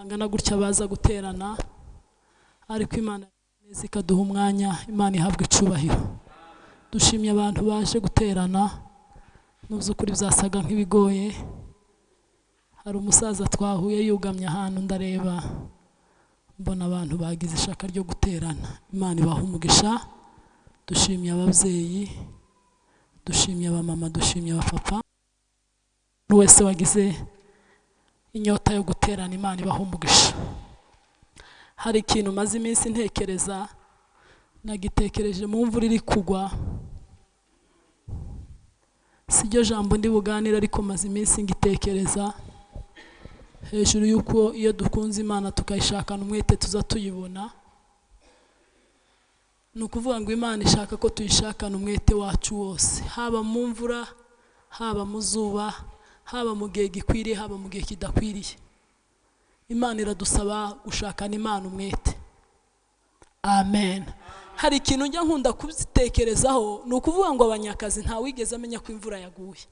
Bangana gutya baza guterana, ariko Imana neza ikaduha umwanya. Imana ihabwa icubahiro. Dushimye abantu baje guterana, n'ubyukuri byasaga nk'ibigoye. Hari umusaza twahuye yugamye ahantu, ndareba mbona abantu bagize ishaka ryo guterana. Imana ibaha umugisha. Dushimye ababyeyi, dushimye abamama, dushimye abapapa, wese wagize inyota yo guterana. Imana ibaha umugisha. Hari ikintu maze iminsi ntekereza, nagitekereje mu mvura iri kugwa. Sijyo jambo ndi buganira, ariko maze iminsi ngitekereza hejuru y'uko iyo dukunze Imana tukayishakana umwete tuza tuyibona. Ni ukuvuga ngo Imana ishaka ko tuyishakana umwete wacu wose, haba mu mvura, haba mu zuba, haba mu gihe gikwiriye, haba mu gihe kidakwiriye. Imana iradusaba gushakana Imana umwete. Amen. Hari ikintu njya nkunda kubitekerezaho, ni ukuvuga ngo abanyakazi nta wigeze amenya ko imvura yaguye,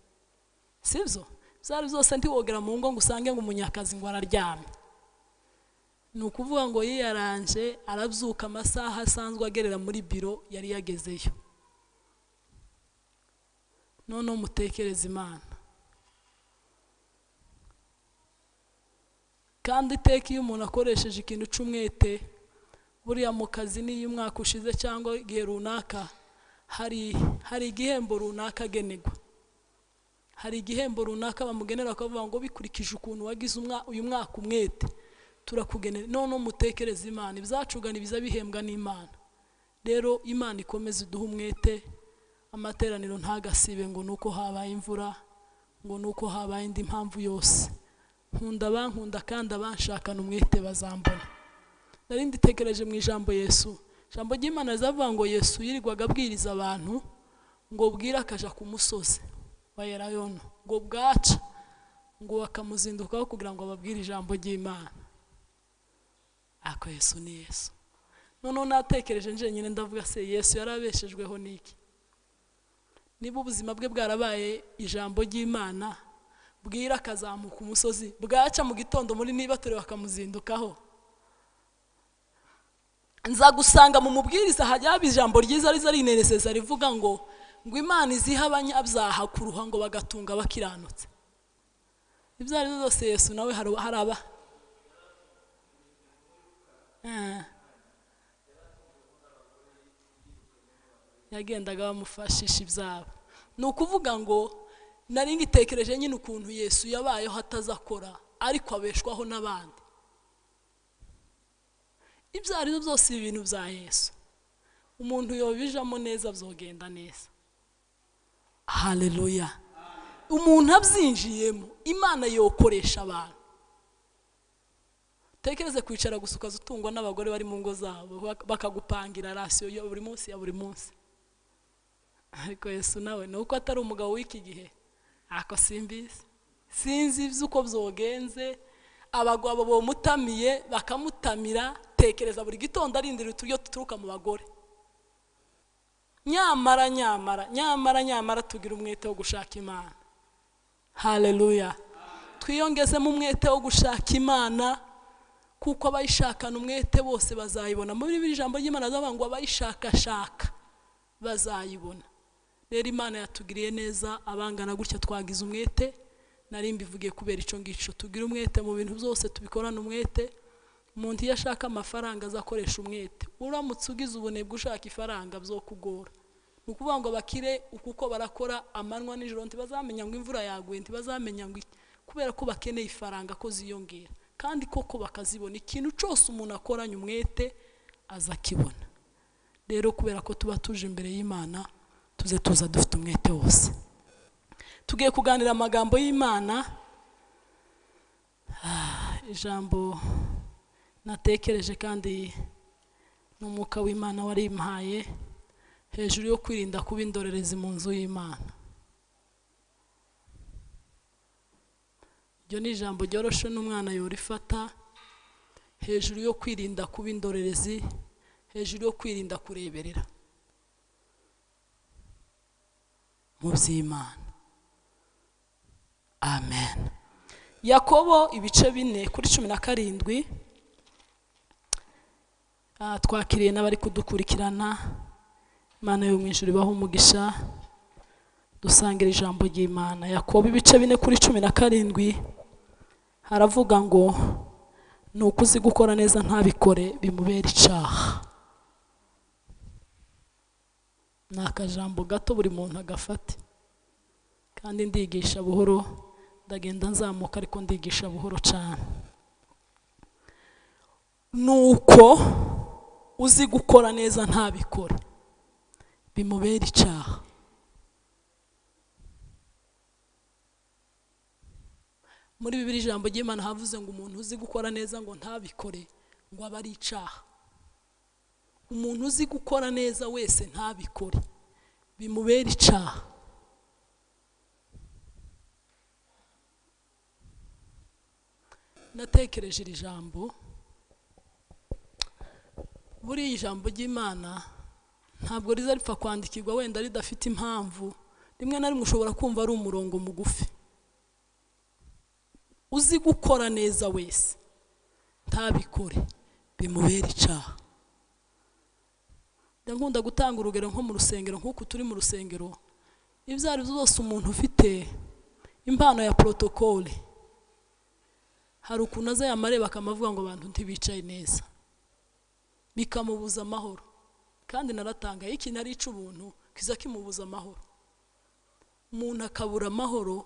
sibyo? Byari byose ntiwogera mu ngo ngo usange ngo umunyakazi ngo araryamye. Ni ukuvuga ngo yiyaranje arabyuka amasaha asanzwe agerera muri biro yari yagezeyo. None mutekereze Imana. Kandi iteka iyo umuntu akoresheje ikintu c'umwete, buriya mu kazi n'iyo umwaka ushize cyangwa igihe runaka, hari igihembo runaka agenerwa. Hari igihembo runaka bamugenera, bakavuga ngo bikurikije ukuntu wagize uyu mwaka umwete, turakugenera. None mutekereze Imana, ibyacugana biza bihembwa n'Imana. Rero Imana ikomeze iduhe umwete. Amateraniro ntagasibe ngo nuko habaye imvura, ngo nuko habaye indi mpamvu yose. Nkunda bankunda kandi abanshakana umwete bazambona. Nari nditekereje mu ijambo Yesu. Ijambo ry'Imana rizavuga ngo Yesu yirirwaga abwiriza abantu ngo bwira akaja ku musozi wa Elayono, ngo bwaca ngo bakamuzindukaho kugira ngo ababwire ijambo ry'Imana. Ako Yesu ni Yesu. None natekereje nje nyine ndavuga se Yesu yarabeshejweho niki? Niba ubuzima bwe bwarabaye ijambo ry'Imana, bwira akazamuka umusozi, bwaca mu gitondo muri niba tore bakamuzindukaho. Nza gusanga mu mubwiriza hajya ijambo ryiza riza rineneseza rivuga ngo Imana iziha abanyabyaha kuruha ngo bagatunga bakiranutse. Ibyo ari byose Yesu nawe haraba. Yagendaga bamufashisha ibyabo. Ni ukuvuga ngo nari ngitekereje nyine ukuntu Yesu yabayeho atazakora, ariko abeshwaho n'abandi. Ibyo ari byo byose ibintu bya Yesu, umuntu yobijamo neza byogenda neza. Haleluya. Umuntu abyinjiyemo, Imana yokoresha abantu. Tekereze kwicara gusa ukazutungwa n'abagore bari mu ngo zabo, bakagupangira rasiyo ya buri munsi ya buri munsi. Ariko Yesu nawe nuko atari umugabo w'iki gihe, ako simbizi, sinzi iby'uko byogenze. Abagabo bomutamiye bakamutamira. Tekereza buri gitondo arindira uturyo tuturuka mu bagore. Nyamara nyamara nyamara nyamara tugira umwete wo gushaka Imana. Haleluya. Twiyongezemo umwete wo gushaka Imana, kuko abayishakana umwete bose bazayibona. Muri bibiri ijambo ry'Imana rivuga ngo abayishakashaka bazayibona. Rero Imana yatugiriye neza, abangana gutya twagize umwete. Nari mbivugiye kubera ico ngico, tugira umwete mu bintu byose, tubikorana umwete. Umuntu iyo ashaka amafaranga azakoresha umwete. Uramutse ugize ubunebwe ushaka ifaranga byokugora. Ni ukuvuga ngo bakire kuko barakora amanywa n'ijoro, ntibazamenya ngo imvura yaguye, ntibazamenya ngo kubera ko bakeneye ifaranga ko ziyongera, kandi koko bakazibona. Ikintu cyose umuntu akoranye umwete azakibona. Rero kubera ko tuba tuje imbere y'Imana, tuze tuza dufite umwete wose. Tugiye kuganira amagambo y'Imana. Ijambo natekereje kandi n'umwuka w'Imana warimpaye, hejuru yo kwirinda kuba indorerezi mu nzu y'Imana. Iryo ni ijambo ryoroshe n'umwana yorifata. Hejuru yo kwirinda kuba indorerezi, hejuru yo kwirinda kureberera mu by'Imana. Amen. Yakobo ibice 4 kuri 17. Twakiriye n'abari kudukurikirana, Imana yo mu ijuru ibahe umugisha, dusangira ijambo ry'Imana. Yakobo ibice 4 kuri 17 haravuga ngo nuko uzi gukora neza ntabikore bimubera icaha. Ni akajambo gato buri muntu agafate, kandi ndigisha buhoro, ndagenda nzamuka ariko ndigisha buhoro cyane. Nuko uzi gukora neza ntabikore bimubera icaha. Muri Bibiliya ijambo ry'Imana havuze ngo umuntu uzi gukora neza ngo ntabikore ngo aba ari icaha. Umuntu uzi gukora neza wese ntabikore bimubera icaha. Natekereje iri jambo, buriya ijambo ry'Imana ntabwo riza ripfa kwandikirwa wenda ridafite impamvu. Rimwe na rimwe ushobora kumva ari umurongo mugufi. Uzi gukora neza wese ntabikore bimubera icaha. Ndakunda gutanga urugero nko mu rusengero, nk'uku turi mu rusengero, ibyo ari byo byose umuntu ufite impano ya protocole hari ukuntu aza yamareba akamavuga ngo abantu ntibicaye neza, bikamubuza amahoro. Kandi naratangaye, ikintu ari ic'ubuntu kiza kimubuza amahoro. Umuntu akabura amahoro,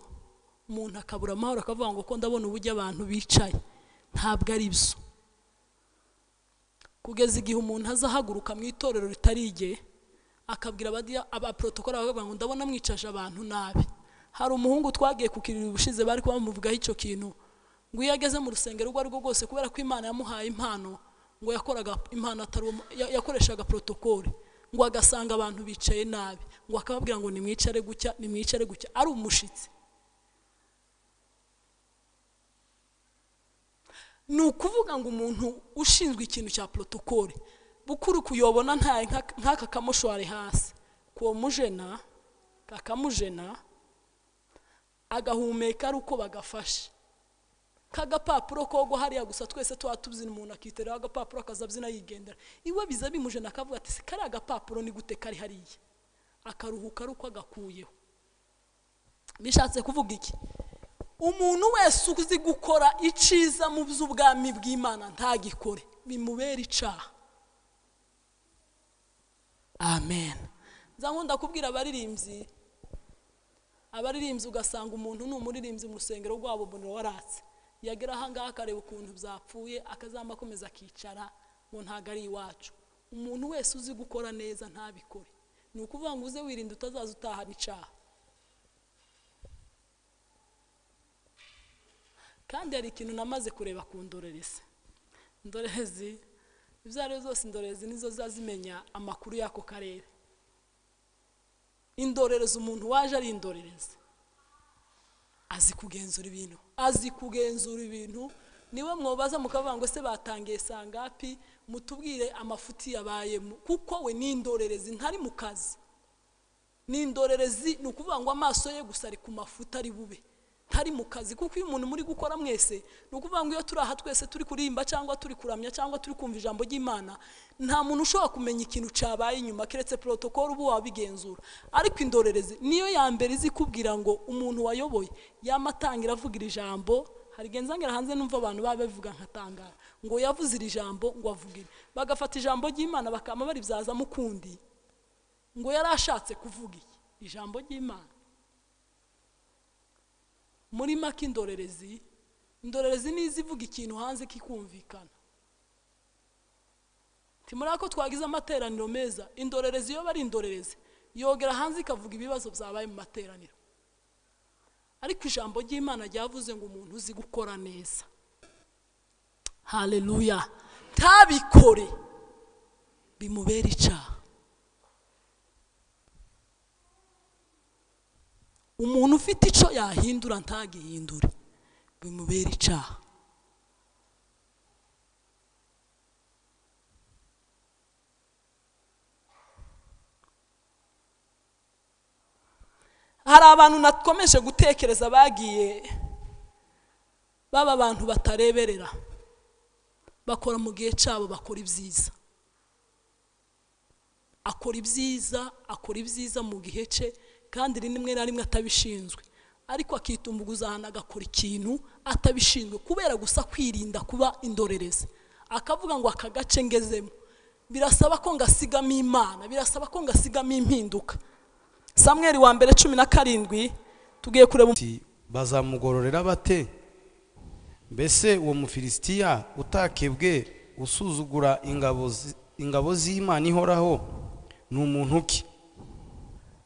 umuntu akabura amahoro akavuga ngo ko ndabona uburyo abantu bicaye, ntabwo ari byo. Kugeza igihe umuntu azahaguruka mu itorero ritarige akabwira aba protocole bakavuga ngo ndabona mwicaje abantu nabi. Hari umuhungu twagiye kukirira ubushize bari kubamuvugaho icyo kintu, ngo iyo ageze mu rusengero urwo arirwo rwose kubera ko Imana yamuhaye impano, ngo yakoraga impano atari yakoreshaga protocole, ngo agasanga abantu bicaye nabi, ngo akababwira ngo nimwicare gutya, nimwicare gutya, ari umushitsi. Ni ukuvuga ngo umuntu ushinzwe ikintu cya protocole bukuru kuyobona ntaye nk'aka kamoshwari hasi kuwo mujena kakamujena agahumeka ari uko bagafashe kagapapuro kogo hariya gusa twese twatubyina, umuntu akitera agapapuro akazabyina yigendera iwe, biza bimujena akavuga ati si kari agapapuro ni gute kari hariya, akaruhuka ari uko agakuyeho. Bishatse kuvuga iki? Umuntu wese uzi gukora iciza mu by'ubwami bw'Imana ntagikore bimubera icaha. Amen. Nzankunda kubwira abaririmbyi, abaririmbyi ugasanga umuntu ni umuririmbyi mu rusengero rwabo mbonero waratse, yagera aha ngaha akareba ukuntu byapfuye akazamba akomeza akicara ngo ntago ari iwacu. Umuntu wese uzi gukora neza ntabikore, ni ukuvuga ngo uze wirinde utazaza utahana icaha. Kandi hari ikintu namaze kureba ku ndorerezi, indorerezi ibyo ari byo byose, indorerezi nizo zazimenya amakuru y'ako karere. Indorerezi, umuntu waje ari indorerezi azi kugenzura ibintu, azi kugenzura ibintu. Niwe mwobaza mukavuga ngo se batangiye sangapi, mutubwire amafuti yabayemo, kuko we ni indorerezi ntari mu kazi. Ni indorerezi, ni ukuvuga ngo amaso ye gusa ari ku mafuti ari bube, ntari mu kazi. Kuko iyo umuntu muri gukora mwese, ni ukuvuga ngo iyo turi aha twese turi kurimba cyangwa turi kuramya cyangwa turi kumva ijambo ry'Imana, nta muntu ushobora kumenya ikintu cyabaye inyuma keretse protocole ubu wabigenzura. Ariko indorerezi niyo ya mbere izi kubwira ngo umuntu wayoboye yamatangira avugira ijambo. Hari genzangira hanze numva abantu babivuga nkatangara ngo yavuze iri jambo ngo avugire, bagafata ijambo ry'Imana bakama baribyaza mukundi ngo yarashatse kuvuga iki ijambo ry'Imana. Muri make indorerezi, indorerezi nizivuga ikintu hanze kikumvikana. Timurako twagize amateraniro meza, indorerezi yo bari indorerezi yogera hanze ikavuga ibibazo byabaye mu materaniro. Ariko ijambo ry'Imana ryavuze ngo umuntu uzi gukora neza, haleluya, ntabikore bimubera icaha. Umuntu ufite ico yahindura ntagihindure bimubera icaha. Hari abantu nakomeje gutekereza bagiye Baba abantu batareberera, bakora mu gihe cyabo, bakora ibyiza. Akora ibyiza, akora ibyiza mu gihe cye, kandi rimwe na rimwe atabishinzwe, ariko akitumbuguza ahantu agakora ikintu atabishinzwe kubera gusa kwirinda kuba indorerezi. Akavuga ngo aka gace ngezemo birasaba ko ngasigamo Imana, birasaba ko ngasigamo impinduka. Samweli wa mbere 17 tugiye kureba. Bazamugororera bate? Mbese uwo Mufilisitiya utakebwe usuzugura ingabo z'Imana ihoraho ni umuntu ki?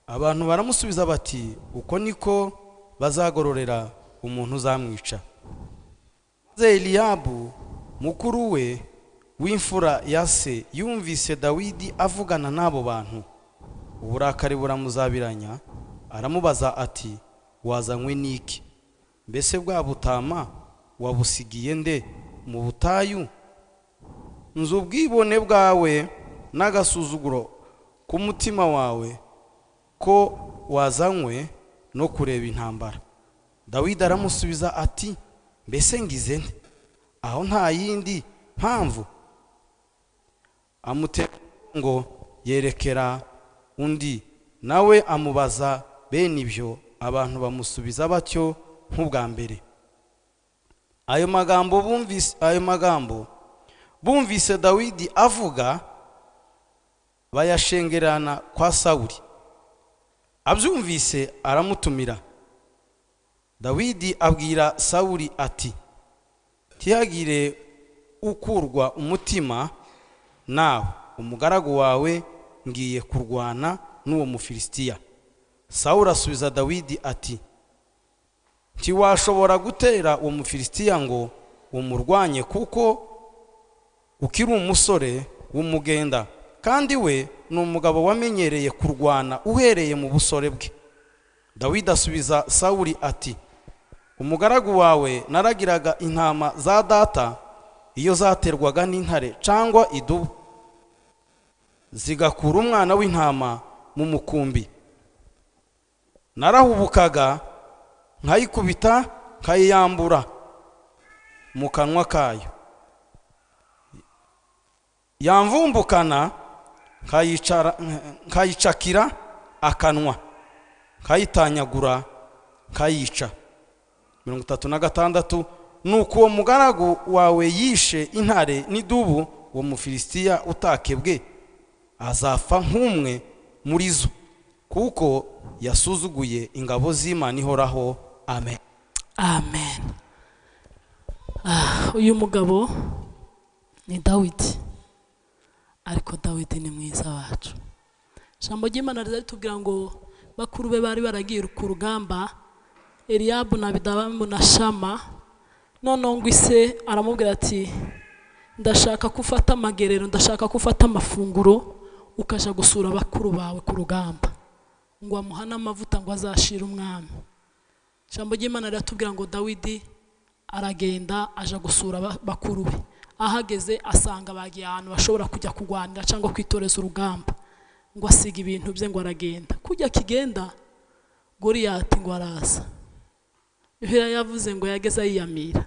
Abantu baramusubiza bati uko niko bazagororera umuntu uzamwica. Maze Eliyabu mukuru we w'imfura ya se yumvise Dawidi avugana n'abo bantu, uburakari buramuzabiranya, aramubaza ati wazanywe n'iki? Mbese bwa butama wabusigiye nde mu butayu? Nzi ubwibone bwawe n'agasuzuguro k'umutima wawe, ko wazanywe no kureba intambara. Dawidi aramusubiza ati mbese ngize nte? Aho nta yindi mpamvu. Amutera ngo yerekera undi, nawe amubaza bene ibyo. Abantu bamusubiza batyo nk'ubwa mbere. Ayo magambo bumvise Dawidi avuga bayashengerana kwa Sawuli. Abyumvise aramutumira. Dawidi abwira Sawuli ati ntihagire ukurwa umutima nawe, umugaragu wawe ngiye kurwana n'uwo Mufilisitiya. Sawuli asubiza Dawidi ati ntiwashobora gutera uwo Mufilisitiya ngo umurwanye, kuko ukiri umusore w'umugenda, kandi we ni umugabo wamenyereye kurwana uhereye mu busore bwe. Dawidi asubiza Sawuli ati umugaragu wawe naragiraga intama za data, iyo zaterwaga n'intare cyangwa idubu, zigakura umwana w'intama mu mukumbi. Narahubukaga nkayikubita nkayiyambura mu kanwa kayo, yamvumbukana nkayicakira akanwa, nkayitanyagura nkayica. 36 Nuko uwo mugaragu wawe yishe intare n'idubu, uwo Mufilisitiya utakebwe azapfa nk'umwe muri zo, kuko yasuzuguye ingabo z'Imana ihoraho. Amen. Amen. Uyu mugabo ni Dawidi, ariko Dawidi ni mwiza wacu. Ijambo ry'Imana rizatubwira ngo bakuru be bari baragiye ku rugamba, Eliyabu na Abidamu na Shama. Noneho ngo ise aramubwira ati ndashaka ko ufata amagerero, ndashaka ko ufata amafunguro ukaja gusura bakuru bawe ku rugamba, ngo amuhane amavuta ngo azashira umwami. Ijambo ry'Imana riratubwira ngo Dawidi aragenda aja gusura bakuru be. Ahageze asanga bagiye ahantu bashobora kujya kurwanira cyangwa kwitoreza urugamba, ngo asiga ibintu bye ngo aragenda. Kujya kigenda Goliyati ngo araza. Bibiliya yavuze ngo yageze ayiyamira,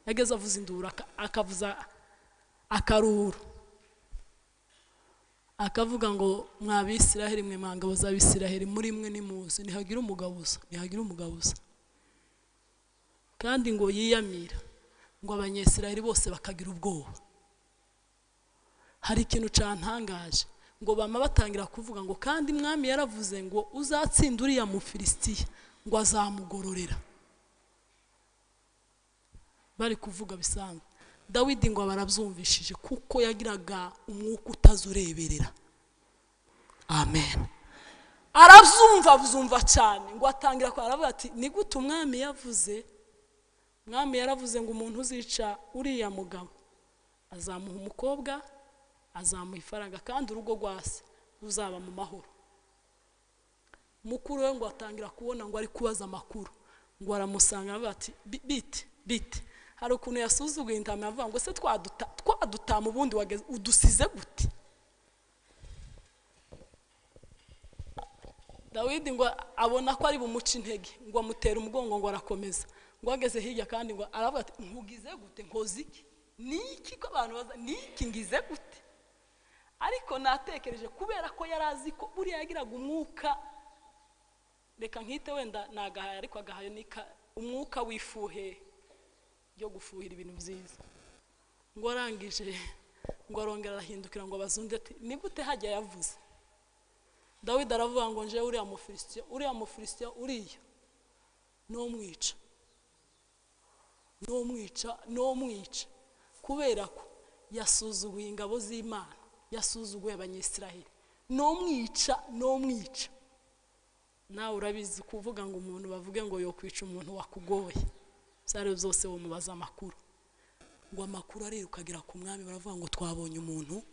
yageze avuza induru, akavuza akaruru, akavuga ngo mwabisiraheli mwe mwangabo z'Abisiraheli, muri mwe nimuze, ntihagira umugabuza, ntihagira umugabuza. Kandi ngo yiyamira ngo Abanyesiraheli bose bakagira ubwoba. Hari ikintu cyantangaje, ngo bama batangira kuvuga ngo kandi mwami yaravuze ngo uzatsinda uriya Mufilisitiya ngo azamugororera. Bari kuvuga bisanzwe. Dawidi ngo barabyumvishije kuko yagiraga umwuka utazureberera. Amen. Arabyumva abyumva cyane, ngo atangira ko aravuga ati ni gute umwami yavuze? Mwami yaravuze ngo umuntu uzica uriya mugabo azamuha umukobwa, azamuha ifaranga, kandi urugo rwase ruzaba mu mahoro. Mukuru we ngo atangira kubona ngo ari kubaza amakuru, ngo aramusanga aravuga ati bite bite. Hari ukuntu yasuzuguye intama avuga ngo se twadutama ubundi udusize gute? Dawidi ngo abona ko ari bumuca intege, ngo amutera umugongo ngo arakomeza, Ngo ageze hirya kandi ngo aravuga ati nkugize gute, nkoze iki, niki ko abantu baza, niki ngize gute? Ariko natekereje kubera ko yari azi ko buriya yagiraga umwuka, reka nkite wenda nagahaye, ariko agahayo ni umwuka w'ifuhe ryo gufuhira ibintu byiza. Ngo arangije ngo arongera arahindukira ngo abazunde ati ni gute hajya yavuze. Dawidi aravuga ngo nje uriya Mufilisitiya, uriya Mufilisitiya uriya nomwica, nomwica, nomwica, kubera ko yasuzuguye ingabo z'Imana, yasuzuguye Abanyisiraheli, nomwica, nomwica. Nawe urabizi kuvuga ngo umuntu bavuge ngo yokwica umuntu wakugoye, byari byose womubaza amakuru. Ngo amakuru arirukagira ku mwami, baravuga ngo twabonye umuntu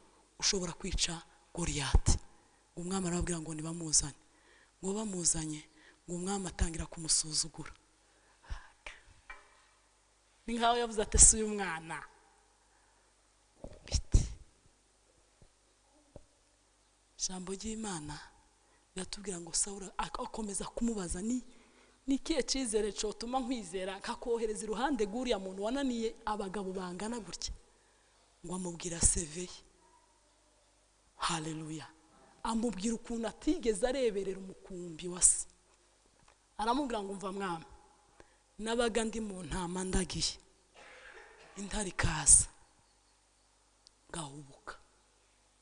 ushobora kwica Goliyati. Ngo umwami arababwira ngo nibamuzane. Ngo bamuzanye, ngo umwami atangira kumusuzugura. Ni nkaho yavuze ati si uyu mwana biti. Ijambo ry'Imana riratubwira ngo Sawuli akomeza kumubaza ni ikihe cyizere cyotuma nkwizera nkakohereza iruhande rw'uriya muntu wananiye abagabo bangana gutya. Ngo amubwira seve ye. Haleluya. Amubwira ukuntu atigeze areberera umukumbi wa se. Aramubwira ngo mva mwami, nabaga ndi mu ntama ndagiye, intare ikaza ngahubuka.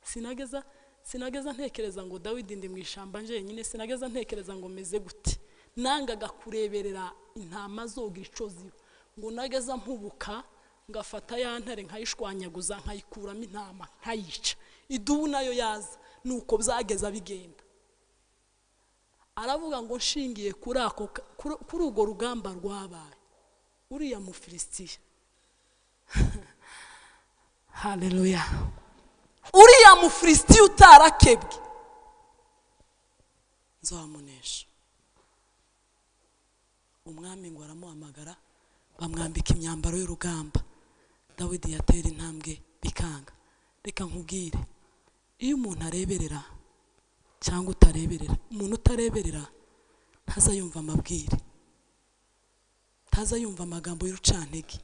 Sinageza ntekereza ngo Dawidi ndi mu ishyamba njyenyine, sinageza ntekereza ngo meze gute. Nangaga kureberera intama zogira ico ziba. Ngo nageza mpubuka ngafata ya ntare nkayishwanyaguza, nkayikuramo intama nkayica, idubu nayo yaza. Nuko byageza bigenda. Aravuga ngo nshingiye kuri ako, kuri urwo rugamba rwabaye, uriya Mufilisitiya, haleluya, uriya Mufilisitiya utarakebwe nzamunesha. Umwami ngo aramuhamagara, bamwambika imyambaro y'urugamba. Dawidi yatera intambwe bikanga. Reka nkubwire, iyo umuntu areberera cyangwa utareberera, umuntu utareberera ntazayumva amabwire, ntazayumva amagambo y'urucantege.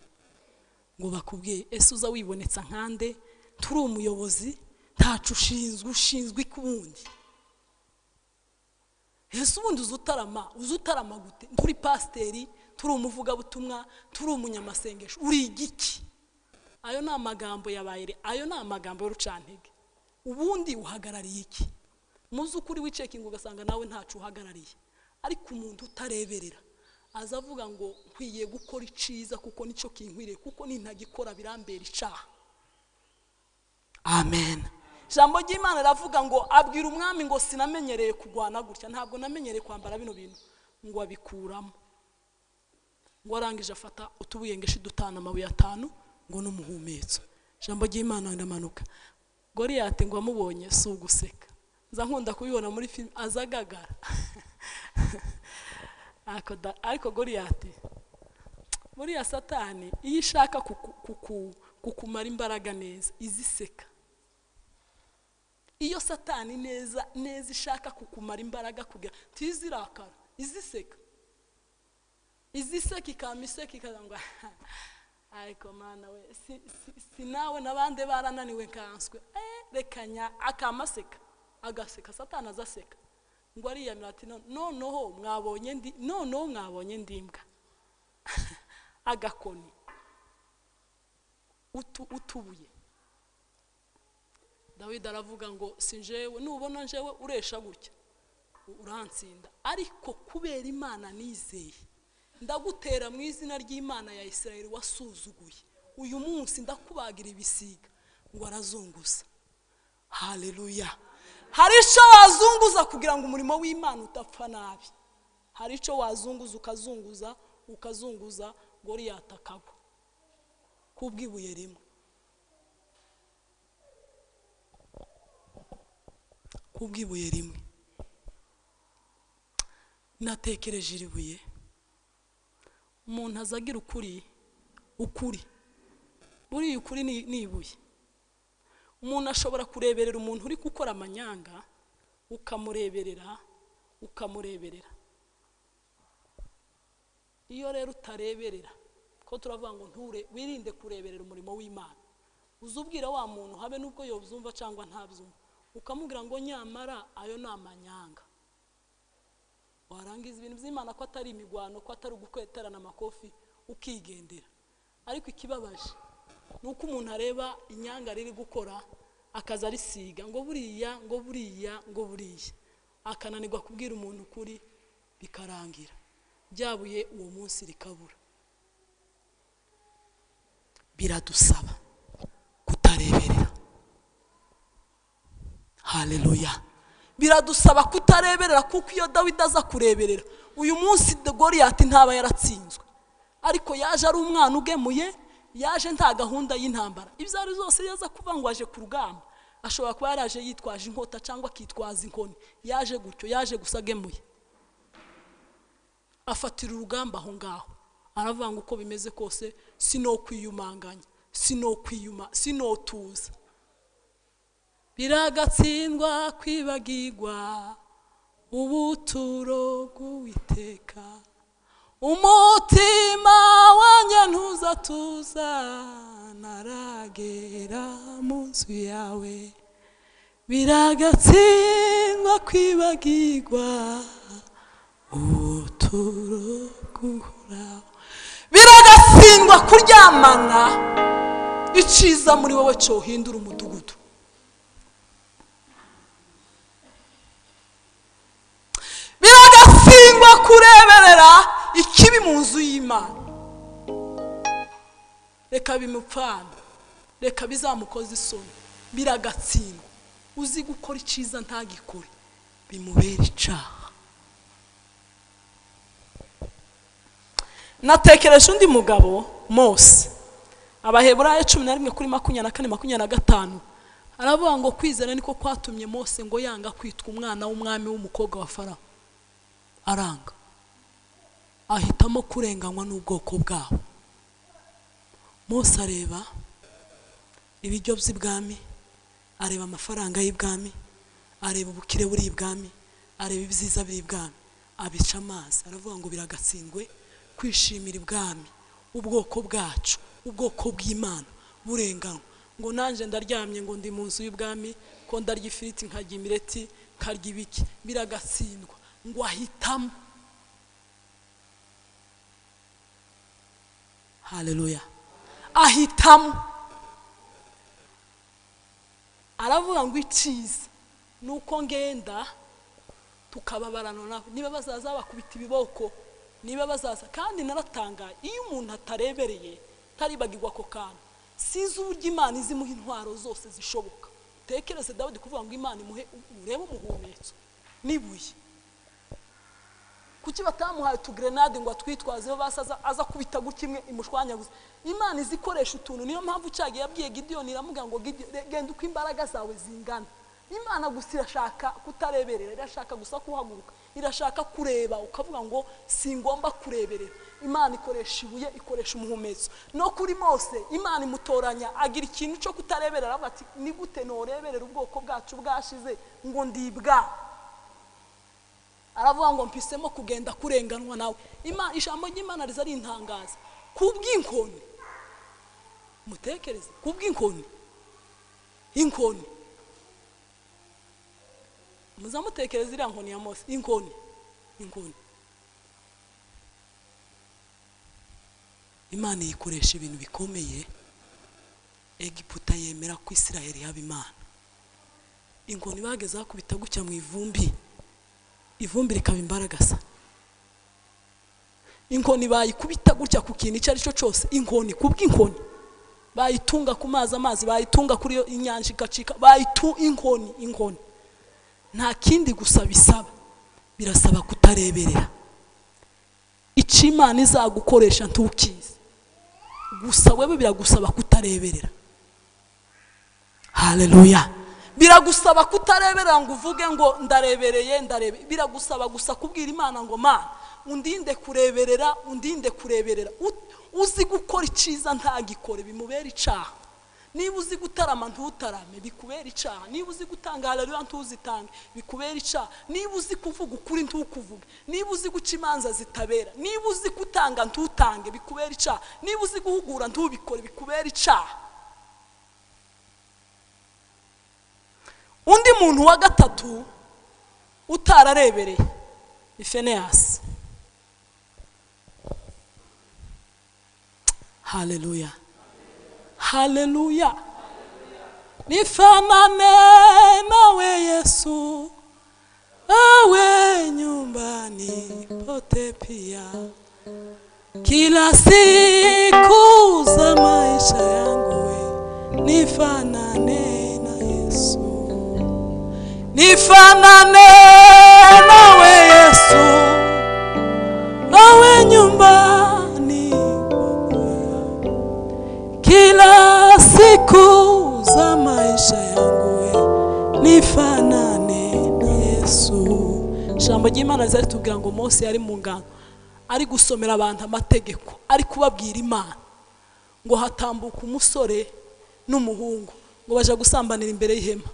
Ngo bakubwiye ese uza wibonetsa nkande, turi umuyobozi, ntacu ushinzwe, ushinzwe ikubundi. Ese ubundi uzutarama, uzutarama gute? Turi pasiteri, turi umuvugabutumwa, turi umunyamasengesho, uri igiki? Ayo ni amagambo yabayere, ayo ni amagambo y'urucantege. Ubundi uhagarariye iki? Muzi ukuri wicekinga ugasanga nawe ntacu uhagarariye. Ariko umuntu utareberera aza avuga ngo nkwiye gukora iciza kuko nicyo kinkwiriye, kuko nintagikora birambera icaha. Amen. Ijambo ry'Imana riravuga ngo abwira umwami ngo sinamenyereye kugwana gutya, ntabwo namenyereye kwambara bino bintu. Ngo abikuramo. Ngo arangije afata utubuye ngeshi dutana, amabuye atanu, ngo n'umuhumetso. Ijambo ry'Imana riramanuka. Goliyati ngo amubonye si uguseka. Nza nkunda kubibona muri film azagagara. Ariko Goliyati, buriya Satani iyo ishaka kukumara imbaraga neza iziseka. Iyo Satani neza neza ishaka kukumara imbaraga kugira tizirakara, iziseka. Iziseka ikamiseka ikazangwa ariko mana we si nawe nabande barananiwe nkanswe. Rekanya akamaseka agaseka, Satani azaseka. Ngo ariyamira ati noneho mwabonye ndi, noneho mwabonye ndimbwa. Agakoni utubuye. Dawidi aravuga ngo si njewe, nubona njewe uresha gutya urantsinda, ariko kubera Imana nizeye ndagutera mu izina ry'Imana ya Isirayeli wasuzuguye, uyu munsi ndakubagira ibisiga. Ngo arazunguza. Haleluya. Hari icyo wazunguza kugira ngo umurimo w'Imana utapfa nabi. Hari icyo wazunguza ukazunguza ukazunguza, Goliyati akagwa kubw'ibuye rimwe. Kubw'ibuye rimwe. Natekereje iri buye, umuntu azagira ukuri, ukuri buriya ukuri ni ibuye. Umuntu ashobora kureberera umuntu uri gukora amanyanga, ukamureberera, ukamureberera. Iyo rero utareberera, ko turavuga ngo nture wirinde kureberera umurimo w'Imana, uzubwira wa muntu habe nubwo yobyumva cyangwa ntabyumva, ukamubwira ngo nyamara ayo ni amanyanga. Warangiza ibintu by'Imana ko atari imigwano, ko atari ugukweterana amakofi, ukigendera. Ariko ikibabaje ni uko umuntu areba inyanga riri gukora akaza arisiga ngo buriya, ngo buriya, ngo buriya, akananirwa kubwira umuntu ukuri, bikarangira byabuye uwo munsi rikabura. Biradusaba kutareberera. Haleluya. Biradusaba kutareberera, kuko iyo Dawidi aza kureberera uyu munsi Goliyati ntaba yaratsinzwe. Ariko yaje ari umwana ugemuye, yaje nta gahunda y'intambara. Ibyo ari zose yaza kuva ngo aje ku rugamba, ashobora kuba yaraje yitwaje inkota cyangwa akitwaza inkoni. Yaje gutyo, yaje gusa agemuye, afatira urugamba aho ngaho. Aravuga ngo uko bimeze kose sinokwiyumanganya, sinokwiyuma, sinotuza. Biragatsindwa kwibagirwa ubuturo bw'Uwiteka, umutima wanjye ntuzatuza naragera mu nzu yawe. Biragatsindwa kwibagirwa ubuturo bw'Uhoraho. Biragatsindwa kuryamana iciza muri wowe cyohindura umudugudu. Biragatsindwa kureberera ikibi mu nzu y'Imana. Reka bimupfana, reka bizamukoza isoni. Biragatsindwa uzi gukora iciza ntagikore, bimubera icaha. Natekereje undi mugabo Mose, Abaheburayo 11 kuri 24 25, aravuga ngo kwizera niko kwatumye Mose ngo yanga kwitwa umwana w'umwami w'umukobwa wa Farawo. Aranga, ahitamo kurenganywa n'ubwoko bwabo. Mose areba ibiryo by'ibwami, areba amafaranga y'ibwami, areba ubukire buri ibwami, areba ibyiza biri ibwami, abica amazi. Aravuga ngo biragatsindwe kwishimira ibwami, ubwoko bwacu, ubwoko bw'Imana burenganywa. Ngo nanje ndaryamye ngo ndi mu nzu y'ubwami, ko ndarya ifiriti nkarya imireti nkarya ibiki. Biragatsindwa ngo ahitamo. Haleluya. Ahitamo, aravuga ngo iciza nuko ngenda tukababarana nabo, niba bazaza bakubita ibiboko, niba bazaza. Kandi naratangaye, iyo umuntu atarebereye taribagirwa ako kantu, sizi uburyo Imana izimuha intwaro zose zishoboka. Tekereze Dawidi kuvuga ngo Imana imuhe urebe umuhumetso n'ibuye. Kuki batamuhaye utugrenade ngo atwitwazeho basaza aza kubita gutya imwe imushwanyaguza? Imana izikoresha utuntu. Niyo mpamvu cyagiye yabwiye Gidiyoni, iramubwira ngo genda uko imbaraga zawe zingana. Imana gusa irashaka kutareberera, irashaka gusa kuhaguruka, irashaka kureba ukavuga ngo singomba kureberera. Imana ikoresha ibuye, ikoresha umuhumetso. No kuri Mose Imana imutoranya agira ikintu cyo kutareberera, aravuga ati ni gute noreberera ubwoko bwacu bwashize ngo ndibwa. Aravuga ngo mpisemo kugenda kurenganwa nawe. Imana, ijambo ry'Imana riza rintangaza kubw'inkoni. Mutekereze kubw'inkoni, inkoni. Muzamutekereze iriya nkoni ya Mose, inkoni, inkoni. Imana yikoresha ibintu bikomeye. Egiputa yemera ko Isiraheli yaba Imana. Inkoni bageze bakubita gutya mu ivumbi, ivumbi rikaba imbaragasa. Inkoni bayikubita gutya ku kintu icyo ari cyo cyose, inkoni kubw'inkoni bayitunga ku mazi, amazi bayitunga kuri inyanja igacika, bayitu inkoni, inkoni. Nta kindi gusa bisaba, birasaba kutareberera. Icyo Imana izagukoresha ntukizi, gusa wewe biragusaba kutareberera. Haleluya. Biragusaba kutareberera ngo uvuge ngo ndarebereye, ndarebe. Biragusaba gusa kubwira Imana ngo Mana undinde kureberera, undinde kureberera. Uzi gukora iciza ntagikore, bimubera icaha. Niba uzi gutarama ntutarame, bikubera icyaha. Niba uzi gutanga haleluya ntuzitange, bikubera icyaha. Niba uzi kuvuga ukuri ntukuvuge. Niba uzi guca imanza zitabera, niba uzi gutanga ntutange, bikubera icyaha. Niba uzi guhugura ntubikore, bikubera icyaha. Undi muntu wa gatatu utararebereye ni Feneyasi. Haleluya, haleluya. Nifanane nawe Yesu, awe nyumbani pote pia, kila siku za maisha yangu we, nifanane na Yesu. Nifanane nawe Yesu, awe nyumbani kila siku za maisha yangu we, nifanane na Yesu. Ijambo ry'Imana rizatubwira ngo Mose yari mu ngano ari gusomera abantu amategeko, ari kubabwira Imana, ngo hatambuka umusore n'umuhungu ngo baje gusambanira imbere y'ihema.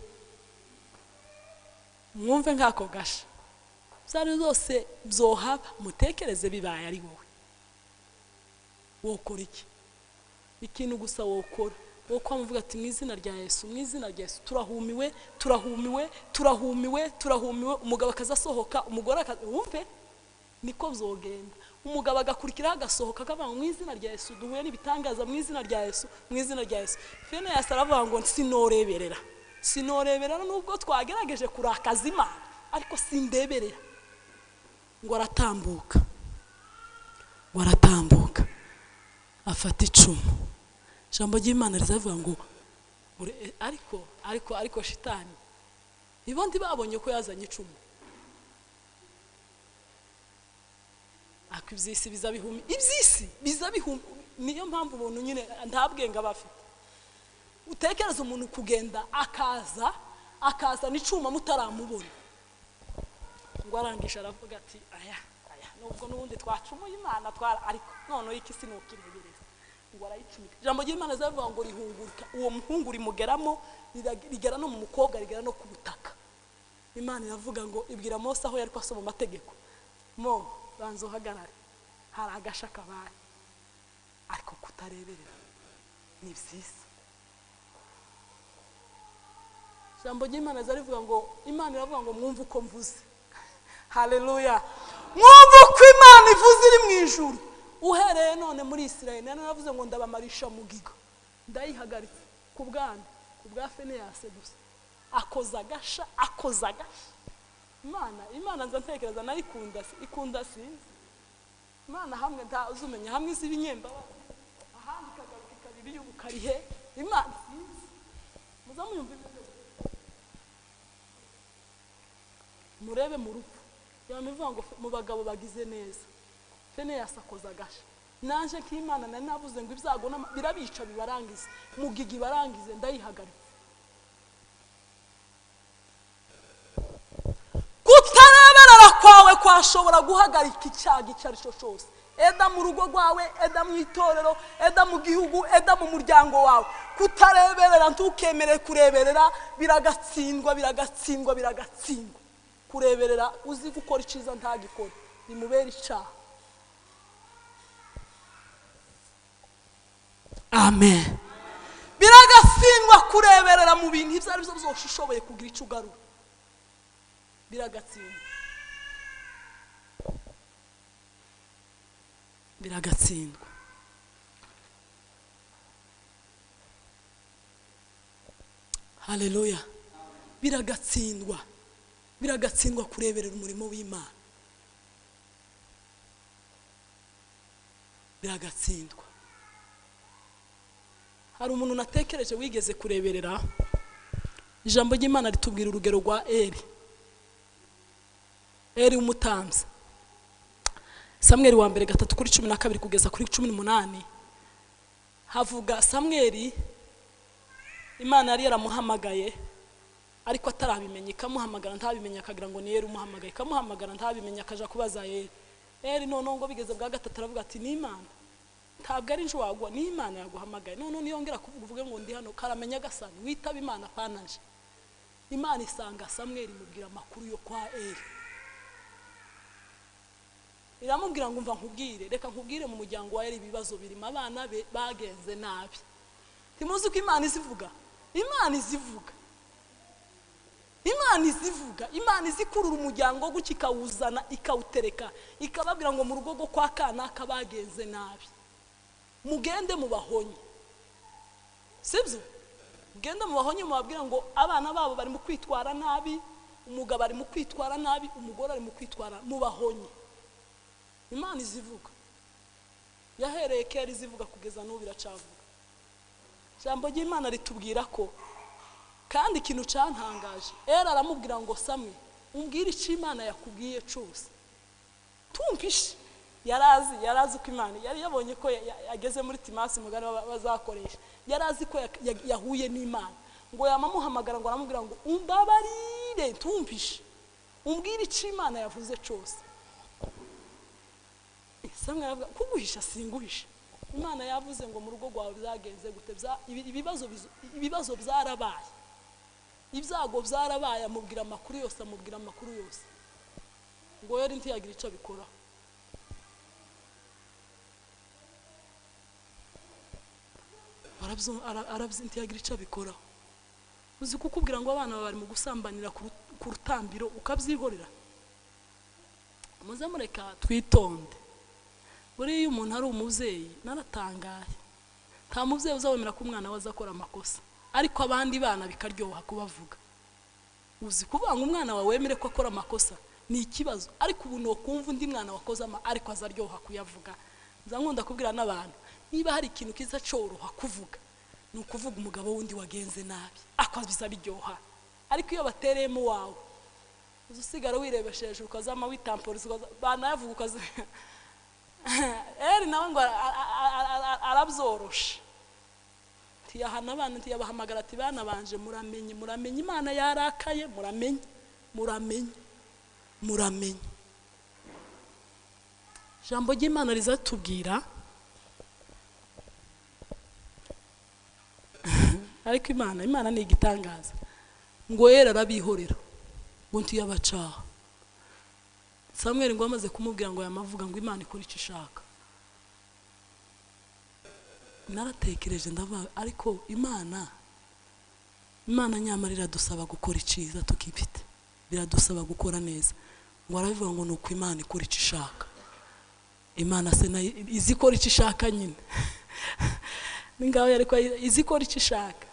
Mwumve nk'ako gasha zari zose byohaba, mutekereze bibaye ari wowe wokora iki? Ikintu gusa wokora wokwa muvuga ati mu izina rya Yesu, mu izina rya Yesu, turahumiwe, turahumiwe, turahumiwe, turahumiwe. Umugabo akazasohoka, umugore wumve niko byogenda. Umugabo agakurikira agasohoka akavuga mu izina rya Yesu, duhuye n'ibitangaza mu izina rya Yesu, mu izina rya Yesu. Feneyasi aravuga ngo sinoreberera, sinoreberera nubwo twagerageje kurakaza Imana, ariko sindeberera. Ngo aratambuka, ngo aratambuka afata icumu. Ijambo ry'Imana rizavuga ngo ariko shitani ibo ntibabonye ko yazanye icumu. Ako iby'isi biza bihumi, iby'isi biza bihumi. Niyo mpamvu ubuntu nyine nta bwenge aba afite. Utekereza umuntu kugenda akaza n'icuma mutaramubona, ngo arangije aravuga ati aya aya, nubwo n'ubundi twacumuye Imana twara, ariko noneho iki sinukirebereza. Ngo arayicumika. Ijambo ry'Imana rizavuga ngo rihunguruka, uwo muhungu rimugeramo, rigera no mu mukobwa, rigera no ku butaka. Imana iravuga ngo ibwira Mose aho yari kwasoma amategeko, mo banza uhagarare, hari agasha kabaye, ariko kutareberera ni byiza. Ijambo ry'Imana rivuga ngo Imana iravuga ngo mwumve uko mvuze. Haleluya, mwumve uko Imana ivuze iri mu ijuru. Uhereye none muri Isirayeli nari naravuze ngo ndabamarisha mugiga, ndayihagaritse ku bwana, ku bwa Feneyasi gusa. Akoza agasha, akoza agasha. Imana nza ntekereza nayikunda, ikunda sinzi. Imana hamwe nta uzumenya, hamwe izi ibinyemba, ahandi ikagaruka ikabiri y'ubukarihe. Imana sinzi, muzamuyumva ibyo. Murebe mu rupfu, yamivuga ngo mu bagabo bagize neza, Feneyasi akoza agasha. Naje nk'Imana nari navuze ngo ibyago birabica bibarangize, mugigi barangize, ndayihagaritse. Kutareberera kwawe kwashobora guhagarika icyago icyo ari cyo cyose, eda mu rugo rwawe, eda mu itorero, eda mu gihugu, eda mu muryango wawe. Kutareberera, ntukemere kureberera, biragatsindwa, biragatsindwa, biragatsindwa. Kureberera uzi gukora icyiza ntagikore, bimubera icyaha. Amen. Biragatsindwa kureberera mu bintu ibyo ari byo byose ushoboye kugira icyo ugarura, biragatsindwa, biragatsindwa. Haleluya, biragatsindwa, biragatsindwa kureberera umurimo w'Imana, biragatsindwa. Hari umuntu natekereje wigeze kureberera. Ijambo ry'Imana ritubwira urugero rwa Eli, Eli umutambyi. Samweli wa mbere 3:12 kugeza kuri 18, havuga Samweli Imana yari yaramuhamagaye ariko atarabimenya, ikamuhamagara ntabimenya, akagira ngo ni Eli umuhamagaye, ikamuhamagara ntabimenya, akaja kubaza Eli. Eli noneho ngo bigeze bwa gatatu aravuga ati ni Imana, Ntabwo ari nje wagwa, ni Imana yaguhamagaye. None niyongera kuvuga uvuge ngo ndi hano, karamenya gasani witaba Imana panaje. Imana isanga Samweli imubwira amakuru yo kwa Eli. Iramubwira ngo umva nkubwire, reka nkubwire mu muryango wa Eli ibibazo birimo, abana be bagenze nabi. Timuzi ko Imana izivuga? Imana izivuga. Imana izivuga, Imana izikurura umuryango gutya ikawuzana ikawutereka, ikababwira ngo mu rugo rwo kwa kanaka bagenze nabi. Mugende mubahonye. Sibyo? Mugende mubahonye mubabwira ngo abana babo bari mu kwitwara nabi, umugabo ari mu kwitwara nabi, umugore ari mu kwitwara, mubahonye. Imana izivuga. Yahereye kera izivuga kugeza n'ubu iracavuga. Ijambo ry'Imana ritubwira ko kandi ikintu cyantangaje, Eli aramubwira ngo Samwe, umbwire icyo Imana yakubwiye cyose. Tumpishe. Yarazi ko Imana yari yabonye ko yageze muri Timasi mugari bazakoresha. Yarazi ko yahuye n'Imana. Ngo yamamuhamagara ngo aramubwira ngo umbabarire tumpishe. Umbwire icyo Imana yavuze cyose. Samwe aravuga kuguhisha singuhisha. Imana yavuze ngo mu rugo rwawe byagenze gute, ibibazo byarabaye. Ibyago byarabaye, amubwira amakuru yose, amubwira amakuru yose. Ngo yari ntiyagira icyo abikora. Ntiyagira icyo abikora. Uzi kukubwira ngo abana bari mu gusambanira ku rutambiro ukabyihorera. Muze mureka twitonde. Buriya iyo umuntu ari umubyeyi naratangaye. Nta mubyeyi uzabemera ko umwana we azakora amakosa, ariko abandi bana bikaryoha kubavuga. Uzi kuvuga ngo umwana wawe wemere ko akora amakosa ni ikibazo, ariko ubu nokumva undi mwana wakoze ariko azaryoha kuyavuga. Nza nkunda kubwira n'abantu, niba hari ikintu kiza cyoroha kuvuga ni ukuvuga umugabo wundi wagenze nabi, akabiza biryoha. Ariko iyo batereyemo wawe usigara wirebesheje ukazama witamporiza banayavuga ukaza. Eli nawe ngo arabyorosha. Ntiyahana abana, ntiyabahamagara ati bana banje muramenye, muramenye Imana yarakaye, muramenye, muramenye, muramenye. Ijambo ry'Imana rizatubwira ariko Imana ni igitangaza. Ngo Eli arabihorera ngo ntiyabacaha. Samweli ngo amaze kumubwira ngo yamavuga ngo Imana ikora icyo ishaka. Naratekereje ndavuga ariko Imana nyamara iradusaba gukora icyiza tukifite. Biradusaba gukora neza. Ngo arabivuga ngo nuko Imana ikora icyo ishaka. Imana se nayo izikora icyo ishaka nyine. Ningaho ariko izikora icyo ishaka.